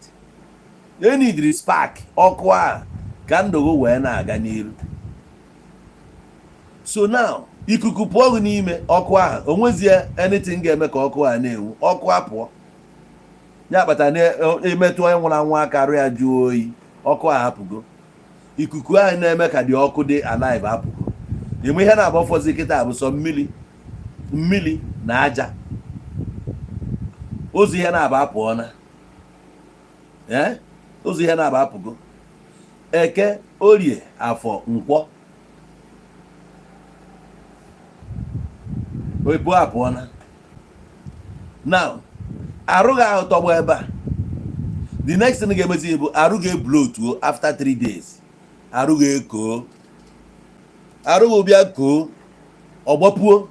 Enidiri spark ọkụ a ka ndụ gị wee na-aga n'iru. So now, ikuku pụọ gị n'ime ọkụ ahụ, o nwezie anything ga-eme ka ọkụ a na-enwu. Ọkụ apụọ, ya kpatara na emetụ onye nwụrụ anwụ aka, arụ ya jụọ oyi. Ọkụ a hapụgo, ikuku ahụ na-eme ka dị ọkụ dị alive apụgo. Eme ihe na-agbafọzi kịta bụ sọ mmiri, mmiri na aja. Ụzọ ihe na-aba apụọ na ee, ụzọ ihe na-aba apụgo: Eke, Orie, Afọ, Nkwọ. Oyibo apụọ na. Now, arụ gị ahụ tọgbọ ebe a, the next thing ga-emezi bụ arụ ga-ebloatuo. After 3 days, arụ ga-ekoo, arụ gị bịa koo, ọgbọpuo,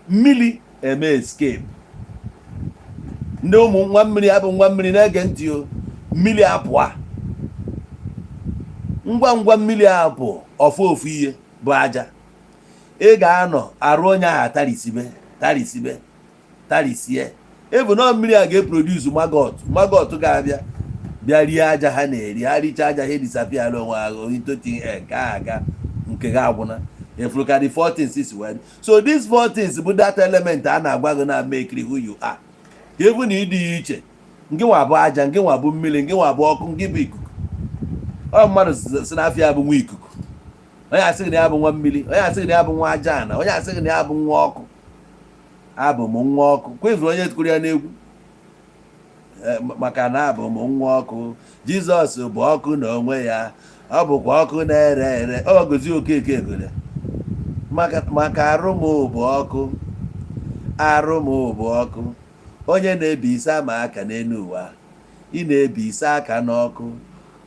mmiri eme escape. Ndị ụmụ nwa mmiri abụ nwa mmiri na-ege ntị o. Mmiri apụa ngwa ngwa, mmiri apụ ọfụ ofu ihe bụ aja. Ị ga-anọ arụ onye ahụ atarisibe, tarisibe, tarisie. Ebu na mmiri a ga-eproduce maggot. Maggot ga-abịa bịa rie aja ha na-eri. Ha richaa aja, ha disappear onwe ha into thin air. Nke a aga, nke ga agwụna. Efuru ka the four things si wee. So these four things bụ that element a na-agwa gị na make who you are, ka ebu na ịdị iche. Ngị nwa bụ aja, ngị nwa bụ mmiri, ngị nwa bụ ọkụ, ngị bụ ikuku. Ọ mmadụ si n'afịa bụ nwa ikuku, onye asịghị na ya bụ nwa mmiri, onye asịghị na ya bụ nwa aja ana, onye asịghị na ya bụ nwa ọkụ. Abụ m nwa ọkụ kwezuru onye kụrụ ya n'egwu, maka na abụ m nwa ọkụ. Jizọs bụ ọkụ n'onwe ya, ọ bụkwa ọkụ na-ere ere. Ọ gozi Okeke egore maka arụ m bụ ọkụ, arụ m bụ ọkụ. Onye na-ebi ise ama aka n'elu ụwa, ị na-ebi ise aka n'ọkụ.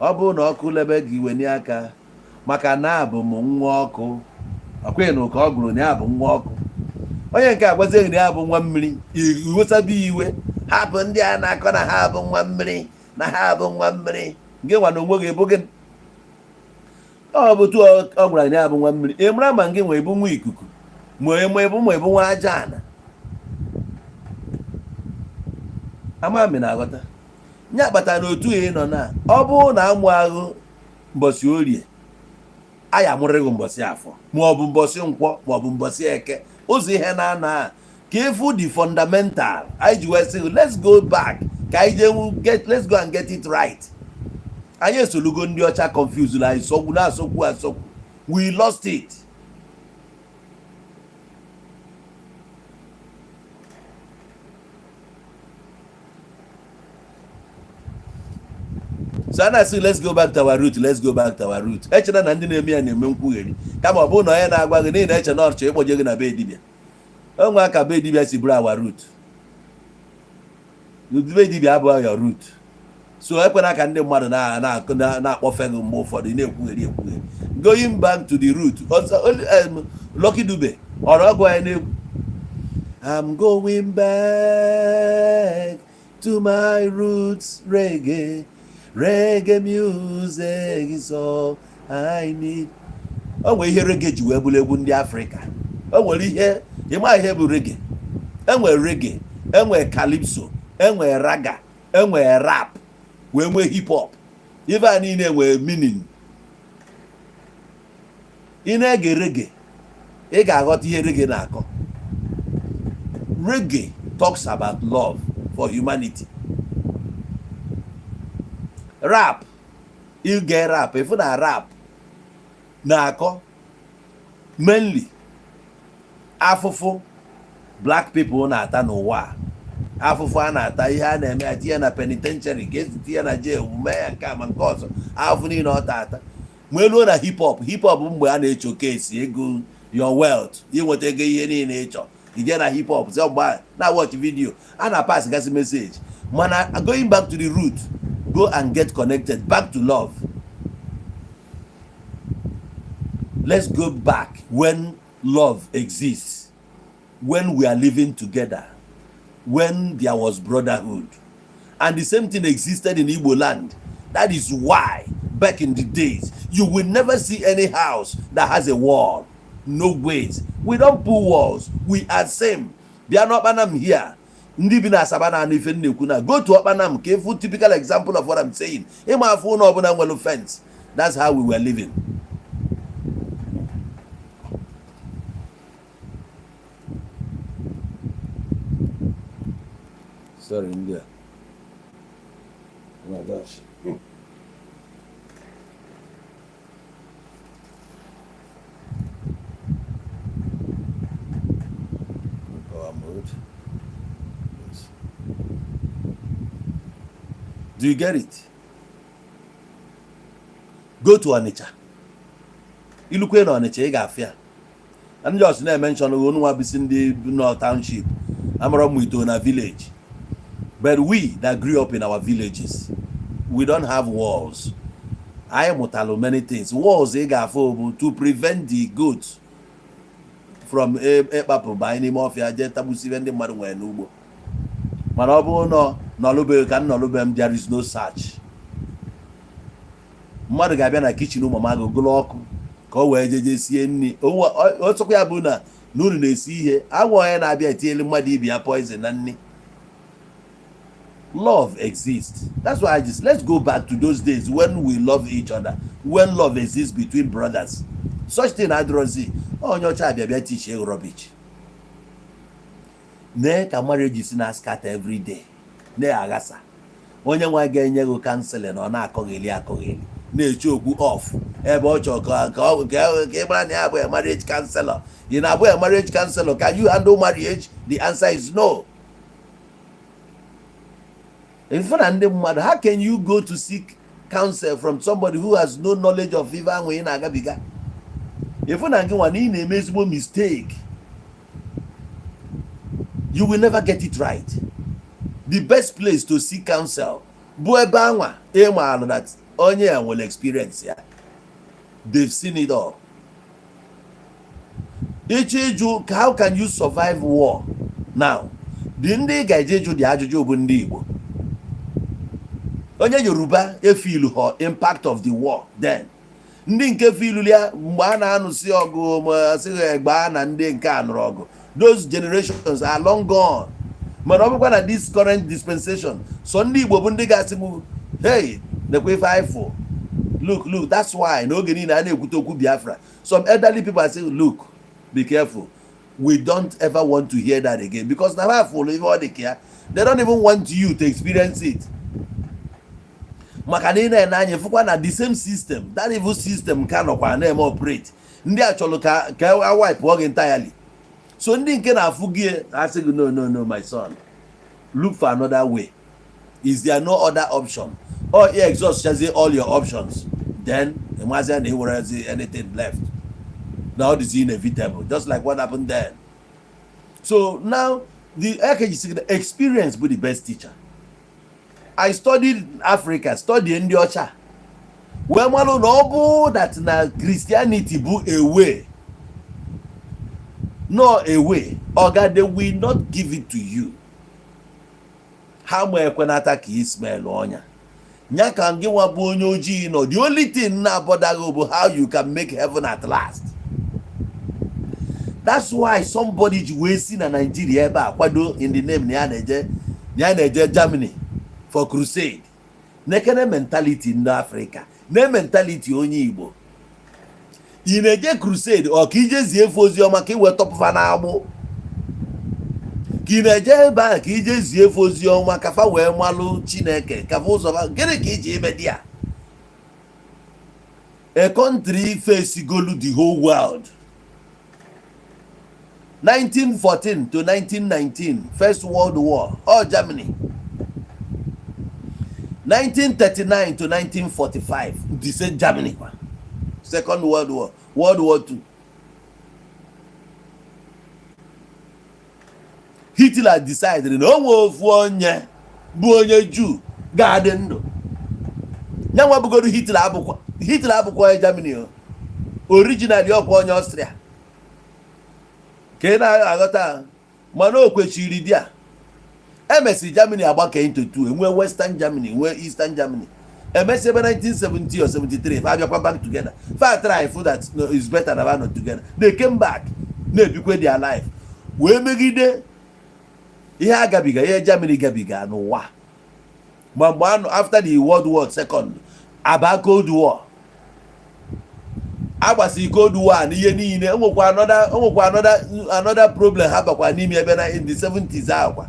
Ọ bụrụ na ọkụ lebe gị, weni aka, maka na abụ m nwa ọkụ. Ọkwenụ ka ọ gụrụ na ya bụ nwa ọkụ. Onye nke agwazighị na ya bụ nwa mmiri, iwesabi iwe. Hapụ ndị a na-akọ na ha bụ nwa mmiri, na ha bụ nwa mmiri. Gị nwa na onwe gị bụ gịnị? Ọ bụ tu ọ gwara na ya bụ nwa mmiri. Ị mara ma gị nwa ebu nwa ikuku, ma emu ebu, ma ebu nwa aja ana. Ama mi na-aghọta ya kpatara na otu ị nọ na ọ bụrụ na amụ ahụ mbọsị Orie, a ya amụrịghị mbọsị Afọ, ma ọ bụ mbọsị Nkwọ, ma ọ bụ mbọsị Eke. Ụzọ ihe na-ana a ka ịfụ the fundamental anyị ji wee sị let's go back, ka anyị jee get, let's go and get it right. Anyị esolugo ndị ọcha confuse anyị, sọgbu na-asọkwu asọkwu. We lost it. So a na-asị, "Let's go back to our root, let's go back to our root." Echena na ndị na-eme ya na-eme nkwugheri, kama ọ bụrụ na onye na-agwa gị n'ihi na eche na ọchọ ịkpọje gị na be dibịa. Onwe aka be dibịa si bụrụ our root. Be dibịa abụghị your root. So ekwena ka ndị mmadụ na-akpọfe gị. Mgbe ụfọdụ ị na-ekwugheri ekwugheri. Going back to the root ọzọ, Lucky Dube ọrụ ọgụ anyị na-egwu, "I'm going back to my roots, reggae, reggae music is all I need." O nwere ihe reggae ji wee bụrụ egwu ndị Afrịka. O nwere ihe ịma ihe bụ reggae. Enwere reggae, enwere calypso, enwere ragga, enwere rap, wee nwee hip hop. Ife a niile nwere meaning. Ị na-ege reggae, ị ga-aghọta ihe reggae na-akọ. Reggae talks about love for humanity. Rap, ige rap, ịfụ na rap na-akọ mainly afụfụ black people na-ata n'ụwa a, afụfụ a na-ata, ihe a na-eme ya, tinye na penitentiary, ka esi tinye na jail, mee ya nke a ma nke ọzọ, afụfụ niile ọ ta ata. Ma eluo na hip hop, hip hop bụ mgbe a na-echo kesi ego, your wealth, inweta ego, ihe niile ịchọ ije na hip hop. Sị mgbe na watch video a na pass gasị message. Mana going back to the root, go and get connected back to love. Let's go back when love exists, when we are living together, when there was brotherhood. And the same thing existed in Igbo land. That is why back in the days you will never see any house that has a wall. No ways. We don't put walls. We are same. Bịa n'Ọkpanam here, ndị bi na Asaba na anụ ife na-ekwu na go to Ọkpanam ka ịfụ typical example of what I'm saying. Ịma afụ ụlọ ọbụla nwere fence. That's how we were living. Sorry, ndị a. Oh my gosh. Power mode. Yes. Do you get it? Go to Onitsha. Ilukwe na Onitsha, ị ga-afịa ndị ọsụ na-eme nchọ n'onu nwa bisi ndị nọ township amara m ito na village. But we that grew up in our villages, we don't have walls. Anyị mụtalụ many things. Walls ị ga-afụ bụ to prevent the goats from ịkpapụ banye n'ime ọfịa jee tagbusibe ndị mmadụ nwere n'ugbo. Mana ọ bụrụ na nọlụbe ka m nọlụbe m, there is no such. Mmadụ ga-abịa na kitchen mama gị gụlụ ọkụ ka o wee jeje sie nri. Ọsọkwa ya bụ na na unu na-esi ihe agwa, onye na-abịa etinyelu mmadụ ibi ya poison na nri. Love exists. That's why I just, let's go back to those days when we love each other, when love exists between brothers. Such thing adịrọzi. Onye ọcha abịa bịa teach rubbish. Nee ka marriage si na scatter every day, na-aghasa. Onye nwa ga-enye gị counseling, ọ na-akọgheli akọgheli, na-eche okwu off ebe ọ chọrọ ka ị mara na ya bụ a marriage counselor. Ị na-abụ a marriage counselor, can you handle marriage? The answer is no. Ife na ndị mmadụ, how can you go to seek counsel from somebody who has no knowledge of ife ahụ ị na-agabiga? Ife na gị nwa na ị na-eme ezigbo mistake, you will never get it right. The best place to seek counsel bụ ebe anwa ịmaalụ that onye a nwere experience ya, they've seen it all. Ịchọ ịjụ how can you survive war now, the ndị ị ga-eje ịjụ dị ajụjụ bụ ndị Igbo. Onye Yoruba efilu họ impact of the war. Then ndị nke filu ya mgbe a na-anụsị ọgụ, ma asịghị egbe na ndị nke a nụrụ ọgụ, those generations are long gone. Mana ọ bụkwa na this current dispensation, so ndị Igbo bụ ndị ga-asị m, "Hey, nekwa ife anyị fụ. Look, look." That's why n'oge niile a na-ekwute okwu Biafra, some elderly people are saying, "Look, be careful. We don't ever want to hear that again," because na ha fụlụ ife ọ dị ka ya. They don't even want you to experience it, maka na ị na-ene anya fụkwa na the same system, that evil system, ka nọkwa na-eme operate. Ndị a chọrọ ka a wipe gị entirely. So ndị nke na-afụ gị asị gị, "No, no, no, my son, look for another way. Is there no other option?" Or exhaust chazie all your options, then ịmazia na ịwerezi anything left now is inevitable, just like what happened then. So now the AKG sị the experience bụ the best teacher. I studied Africa, study ndị ọcha, wee malụ na ọ bụ that na Christianity bụ a way, no a way. Oga, they will not give it to you. Ha ma ekwenata ka ismail ọnya nya ka gị nwa bụ onye ojii nọ. The only thing na-abọdaghị bụ how you can make heaven at last. That's why somebody ji wee si na Nigeria ebe a kwado in the name na ya na-eje Germany for crusade. Nekene mentality ndị Afrịka na mentality onye Igbo. Ị na-eje crusade, ọ ka ije zie efe ozi ọma ka ị wee tọpụfa n'agbụ, ka ị na-eje ebe ahụ ka ije zie efe ozi ọma ka fa wee malụ Chineke, ka fa ụzọ fa? Gịnị ka iji ime di ya? A country face golu the whole world, 1914 to 1919, First World War, all Germany. 1939 to 1945, the same Germany kwa, Second World War, World War II. Hitler decided na o nwee ofu onye bụ onye Juu ga-adị ndụ. Ya nwa bụgoro Hitler, abụkwa Hitler, abụkwa onye Germany o originally, ọkwa onye Austria ka ị na-aghọta, mana o kwechiri di a. Emesi Germany agbake into two, enwee Western Germany, nwee Eastern Germany. Emesi ebe 1970 or 73, fa abịakwa back together. Fa try for that, no, is better na not together. They came back, na-ebikwe their life, wee megide ihe a gabiga, ihe Germany gabiga n'ụwa. Ma mgbe anọ after the World War Second, aba Cold War, agbasi Cold War na ihe niile. Enwekwa another problem ha bakwa n'ime ebe na in the 70s akwa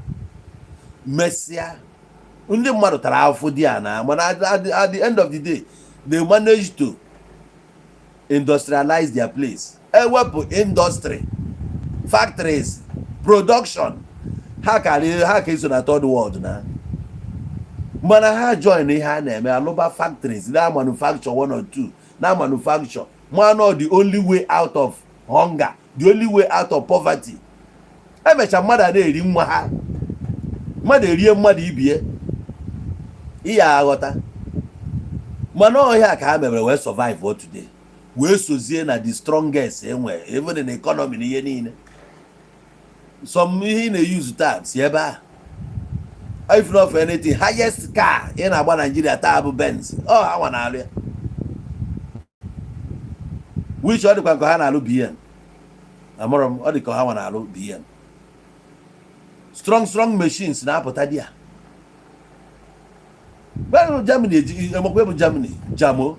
mesịa ndị mmadụ tara afụfụ dị a na. Mana at the end of the day, they managed to industrialize their place, ewepụ industry, factories, production. Ha karịrị ha ka eso na third world na, mana ha join ihe a na-eme, alụba factories na manufacture one or two, na manufacture man. The only way out of hunger, the only way out of poverty. Emecha mmadụ a na-eri nwa ha, mmadụ erie mmadụ ibie iya aghọta. Mana ọhịa ka ha mere wee survive what today, wee sozie na the strongest enwe, even in economy na ihe niile. Some ihe ị na-use taa si ebe a. If not for anything, highest car ị na-agba Nigeria taa bụ Benz. Ọ ha nwa na-alụ ya, which ọ dịkwa nke ha na-alụ BM. Amụrụ m, ọ dị ka ha nwa na-alụ BM. Strong strong machines na-apụta di ya. Well, Germany eji emekwa bụ Germany jamo.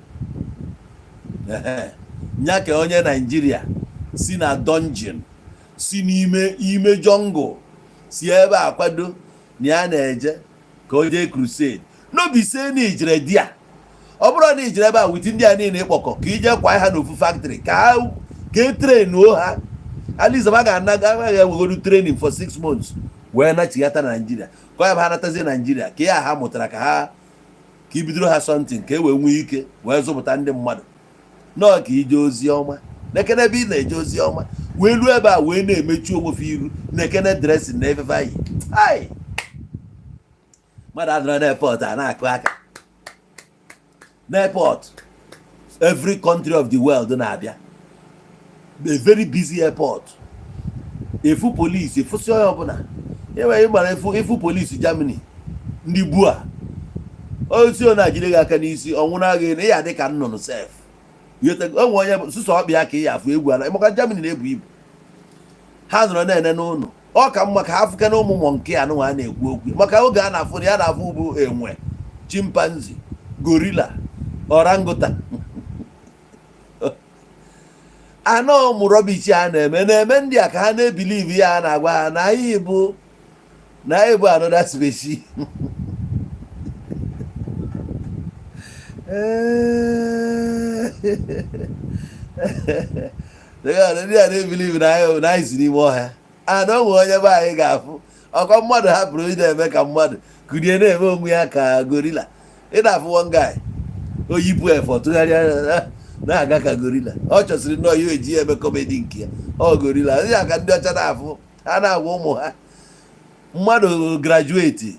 Ehe. Nya ka onye Naijiria si na dungeon, si n'ime ime jungle, si ebe a kwado na ya na-eje ka o jee crusade. No be say na ijere di ya. Ọ bụrụ na ijere ebe a with ndị a niile ịkpọkọ ka ije kwa ha n'ofu factory, ka ha ka e trainuo ha, at least ha ga-ana ga-enwegodu training for 6 months wee nachighata na Naijiria, ka ọ ya bụ ha natazie Naijiria ka ya ha mụtara, ka ha ka ibidoro ha something, ka e wee nwee ike wee zụpụta ndị mmadụ nọọ ka ije ozi ọma. Nekene ebe ị na-eje ozi ọma wee ruo ebe a wee na-emechu onwe iru. Nekene dressing na efefe anyị. Ai, mmadụ adọrọ n'airport a na-akụ aka n'airport. Every country of the world na-abịa, a very busy airport. Efu police, efusi onye ọbụla enweghị gbara efu. Efu police Germany, ndị bua osi ọ na-ajide gị aka n'isi, ọnwụ na-agha na ya dị ka nnụnụ sef. Onwe onye sụsọ ọkpịa ka ị ya afụ egwu ala, maka Germany na-ebu ibu. Ha nọrọ na-ene n'ụlọ. Ọ ka mma ka ha fụke na ụmụ monkey anụnwa a na-ekwu okwu, maka oge a na-afụ na ya na-afụ bụ enwe, chimpanzee, gorilla, orangutan. Anọ ụmụ rubbish a na-eme na-eme ndị a ka ha na-ebelieve ya a na-agwa ha na anyị bụ another species. Ndị a na-ebelieve na anyị si n'ime ọhịa ana onwe onye be anyị ga-afụ ọkọ mmadụ hapụrụ ị na-eme ka mmadụ kulie na-eme onwe ya ka gorilla. Ị na-afụ one guy, oyipụ efe, tụgharịa na-aga ka gorilla. Ọ chọsịrị nnọọ ya eji ya eme comedy nke ya. Ọ gorilla ya ka ndị ọcha na-afụ. Ha na-agwa ụmụ ha, mmadụ graduate,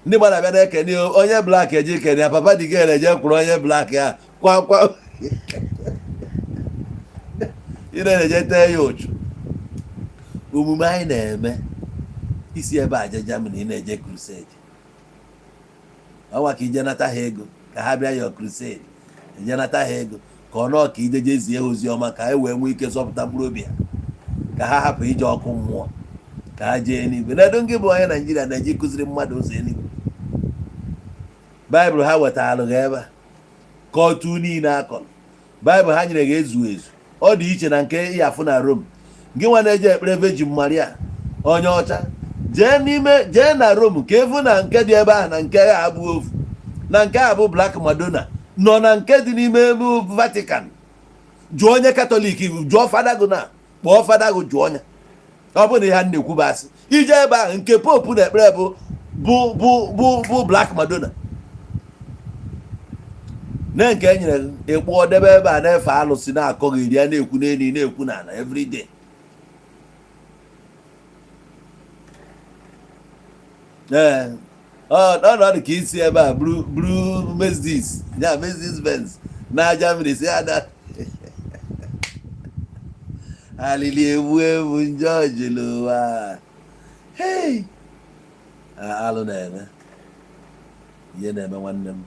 ndị mmadụ abịa na-ekene onye black, eje kene ya. Papa dị gel eje kwụrụ onye black ya kwa kwa, ị na-eje tee ya ụchụ. Omume anyị na-eme isi ebe a je Germany, ị na-eje crusade, ọnwa ka ije nata ha ego ka ha bịa ya crusade, eje nata ha ego ka ọ nọọ ka ije jezie ha ozi ọma, ka e wee nwee ike zọpụta mkpụrụ obi ha, ka ha hapụ ije ọkụ mmụọ, ka ha jee eluigwe. Na-edu ngị bụ onye Naijiria na-eji kụziri mmadụ ụzọ eluigwe. Baịbụl ha wetara ha ebe a ka otu niile akọrọ Baịbụl ha nyere gị ezu ezu. Ọ dị iche na nke ya afụ na Rom. Gị nwa na-eje ekpere Virgin Maria, onye ọcha, jee n'ime, jee na Rom ka efu na nke dị ebe ahụ na nke ya abụ ofu. Na nke a bụ Black Madonna nọ na nke dị n'ime ebe Vatican. Jụọ onye Katọlik, jụọ fada gụ, na kpọọ fada gụ, jụọ onye ọ bụrụ na ihe a na-ekwu bụ asị. Ije ebe ahụ, nke popu na-ekpere bụ Black Madonna na nke e nyere ịkpụọ debe ebe a na-efe alụsị, na-akọghị iri ya, na-ekwu n'elu, na-ekwu n'ala everyday. Ee, ọ dị ka isi ebe a buru Mercedes ya, Mercedes Benz na Germany, si ya na alili egbu egbu njọ jụrụ ụwa. Hey! Alụ na-eme ihe na-eme nwanne m.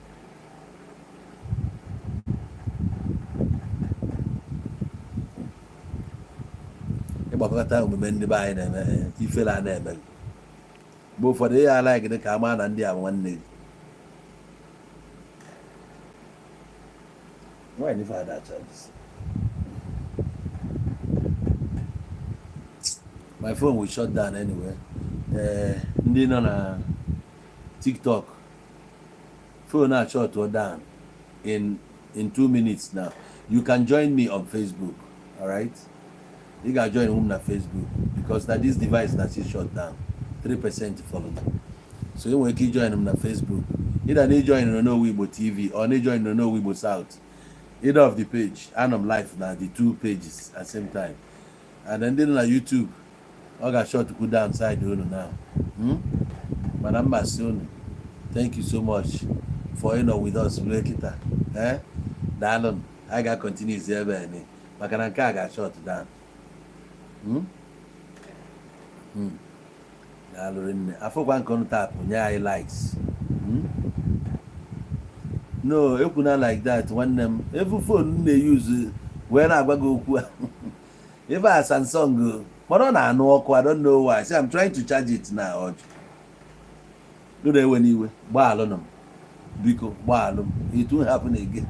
Ịgbakọta omume ndị be anyị na-eme, ifere a na-eme mgbe ụfọdụ ihe ala gị ka ama na ndị a bụ nwanne gị. Why never had that chance? My phone will shut down anyway. Ndị nọ na TikTok, phone a shut down in 2 minutes now. You can join me on Facebook, all right? You can join m na Facebook because na this device na still shut down. 3% follow. So you nwere ike join m na Facebook. Either na join n'Onowu Igbo TV or na join n'Onowu Igbo South. Either of the page, anọ m live na the two pages at same time. And then ndị nọ na YouTube, ọ ga-shut ku down side unu now. Mana mba sị unu, thank you so much for ịnọ with us ruo kịta. Eh, daalụ. Anyị ga-continue zi ebe a ni maka na nke a ga-shut down. Daalụ rinne. Afọkwa nke unu tapụ nye anyị likes. No, ekwuna like that, nwanne m. Efu phone m na-eyuzu wee na-agwa gị okwu a, ebe a Samsung o, mana ọ na-anụ ọkụ. I don't know why. See, I'm trying to charge it now. Ọjụ unu ewe n'iwe, gbaalụnụ m, biko gbaalụ m. It won't happen again.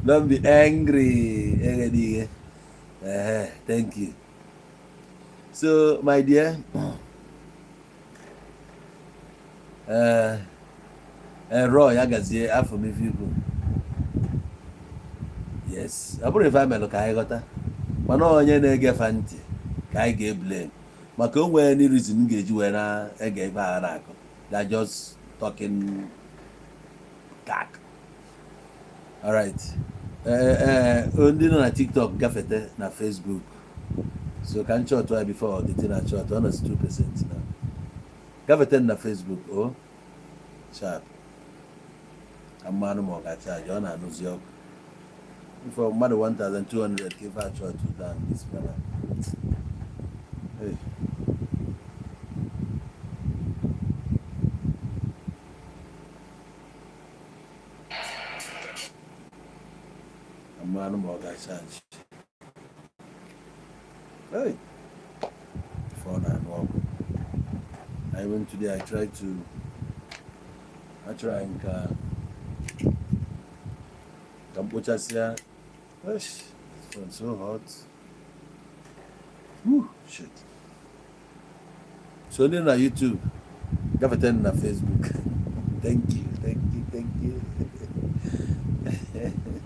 Don't be angry. Eghede ihe. Ehe, thank you. So my dear, ee ee, ya gazie. Afọ m ife ikwu, yes, ọ bụrụ ife amelụ ka anyị ghọta, mana onye na-egefa ntị ka anyị ga-eblame, maka o nwere any reason m ga-eji wee na-ege ife a na-akọ. They are just talking kak. Alright, ee ee, ndị nọ na TikTok, gafete na Facebook. So ka m chọtụ ya before the thing na chọtụ. Ọ nọzi 2% na. Gafete na Facebook o sharp ka mmanụ ma ọ ga-achaji. Ọ na-anụzi ọkụ ife mmadụ 1200 ka ife achọtụ down this fella. Hey. Ka mmanụ ma ọ ga-achaji. Hey. Ife ọ na-anụ ọkụ. Even today I tried to, achọrọ anyị ka m kpochasịa. Eish, this phone so hot. Whew, shit. So ndị na YouTube, gafete na Facebook. Thank you, thank you, thank you.